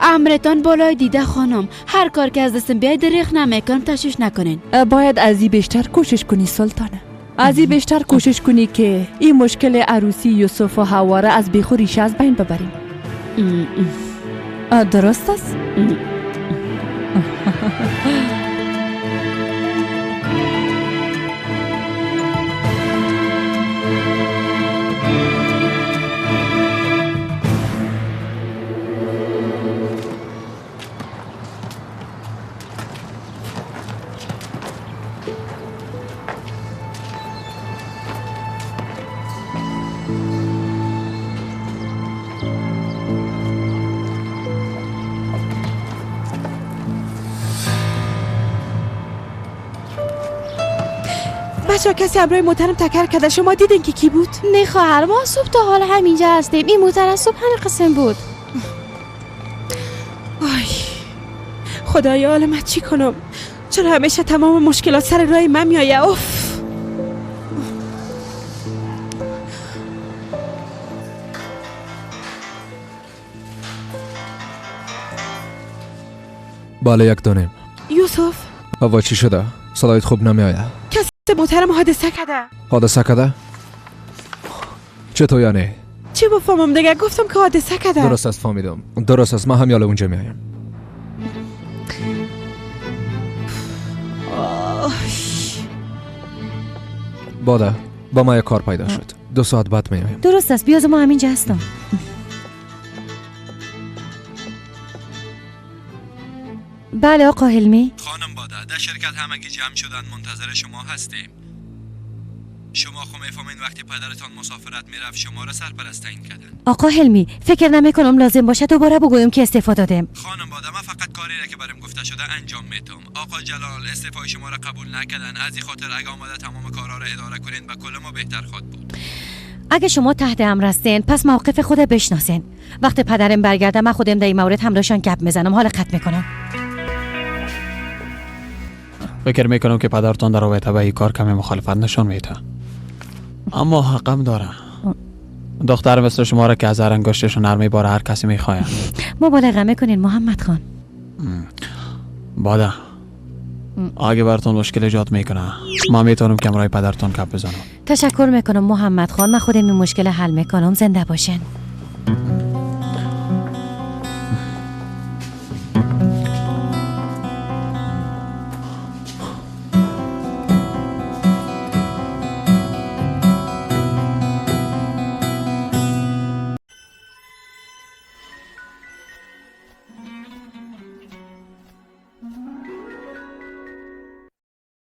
امرتان بالای دیده خانم، هر کار که از دستم بیاید دریغ نمیکنم، تشویش نکنین. باید از این بیشتر کوشش کنی سلطانه، از این بیشتر کوشش کنی که این مشکل عروسی یوسف و حواره از بیخ و ریشه از بین ببریم. درست است؟ بچه کسی همراه موترم تکر کرده، شما دیدین که کی بود؟ نه خواهر، ما صبح تا حال همینجا هستیم. این موتر از صبح همین قسم بود. آی خدایا، حالا من چی کنم؟ چرا همیشه تمام مشکلات سر راه من میآید؟ اوف. بله یک دانیم. یوسف هوا چی شده؟ صدایت خوب نمیآید. کسی موترم حادثه کرده. حادثه کرده؟ چطور یعنی؟ چی بفهمم دیگه، گفتم که حادثه کرده. درست است فهمیدم، درست است، من هم یالا اونجا میایم. باده با ما یک کار پیدا شد، 2 ساعت بعد میایم. درست است، بیاز ما همینجا هستم. بله آقا حلمی. خانم باده در شرکت همگی جمع شدن، منتظر شما هستیم. شما خو میفهمین وقتی پدرتان مسافرت میرفت شما را سرپرست تعیین کردن. آقا حلمی فکر نمیکنم لازم باشه دوباره بگویم که استعفا دادم. خانم باده من فقط کاری را که برام گفته شده انجام میدم. آقا جلال استعفای شما را قبول نکردن، از این خاطر اگه آماده تمام کارها را اداره کنین به کل ما بهتر خواهد بود. اگه شما تحت امر هستین پس موقف خود بشناسین. وقت پدرم برگرده من خودم در این مورد همراهشان گپ میزنم. حالا قطع میکنم. فکر میکنم که پدرتان در رابطه به این کار کمی مخالفت نشان میده، اما حقم داره. دختر مثل شما را که از هر انگشتش نرمی باره هر کسی میخواید. مبالغه میکنین محمد خان. باده اگه براتون مشکل ایجاد میکنه ما میتونم که همراه پدرتون گپ بزنم. تشکر میکنم محمد خان، من خودم این مشکل حل میکنم. زنده باشین.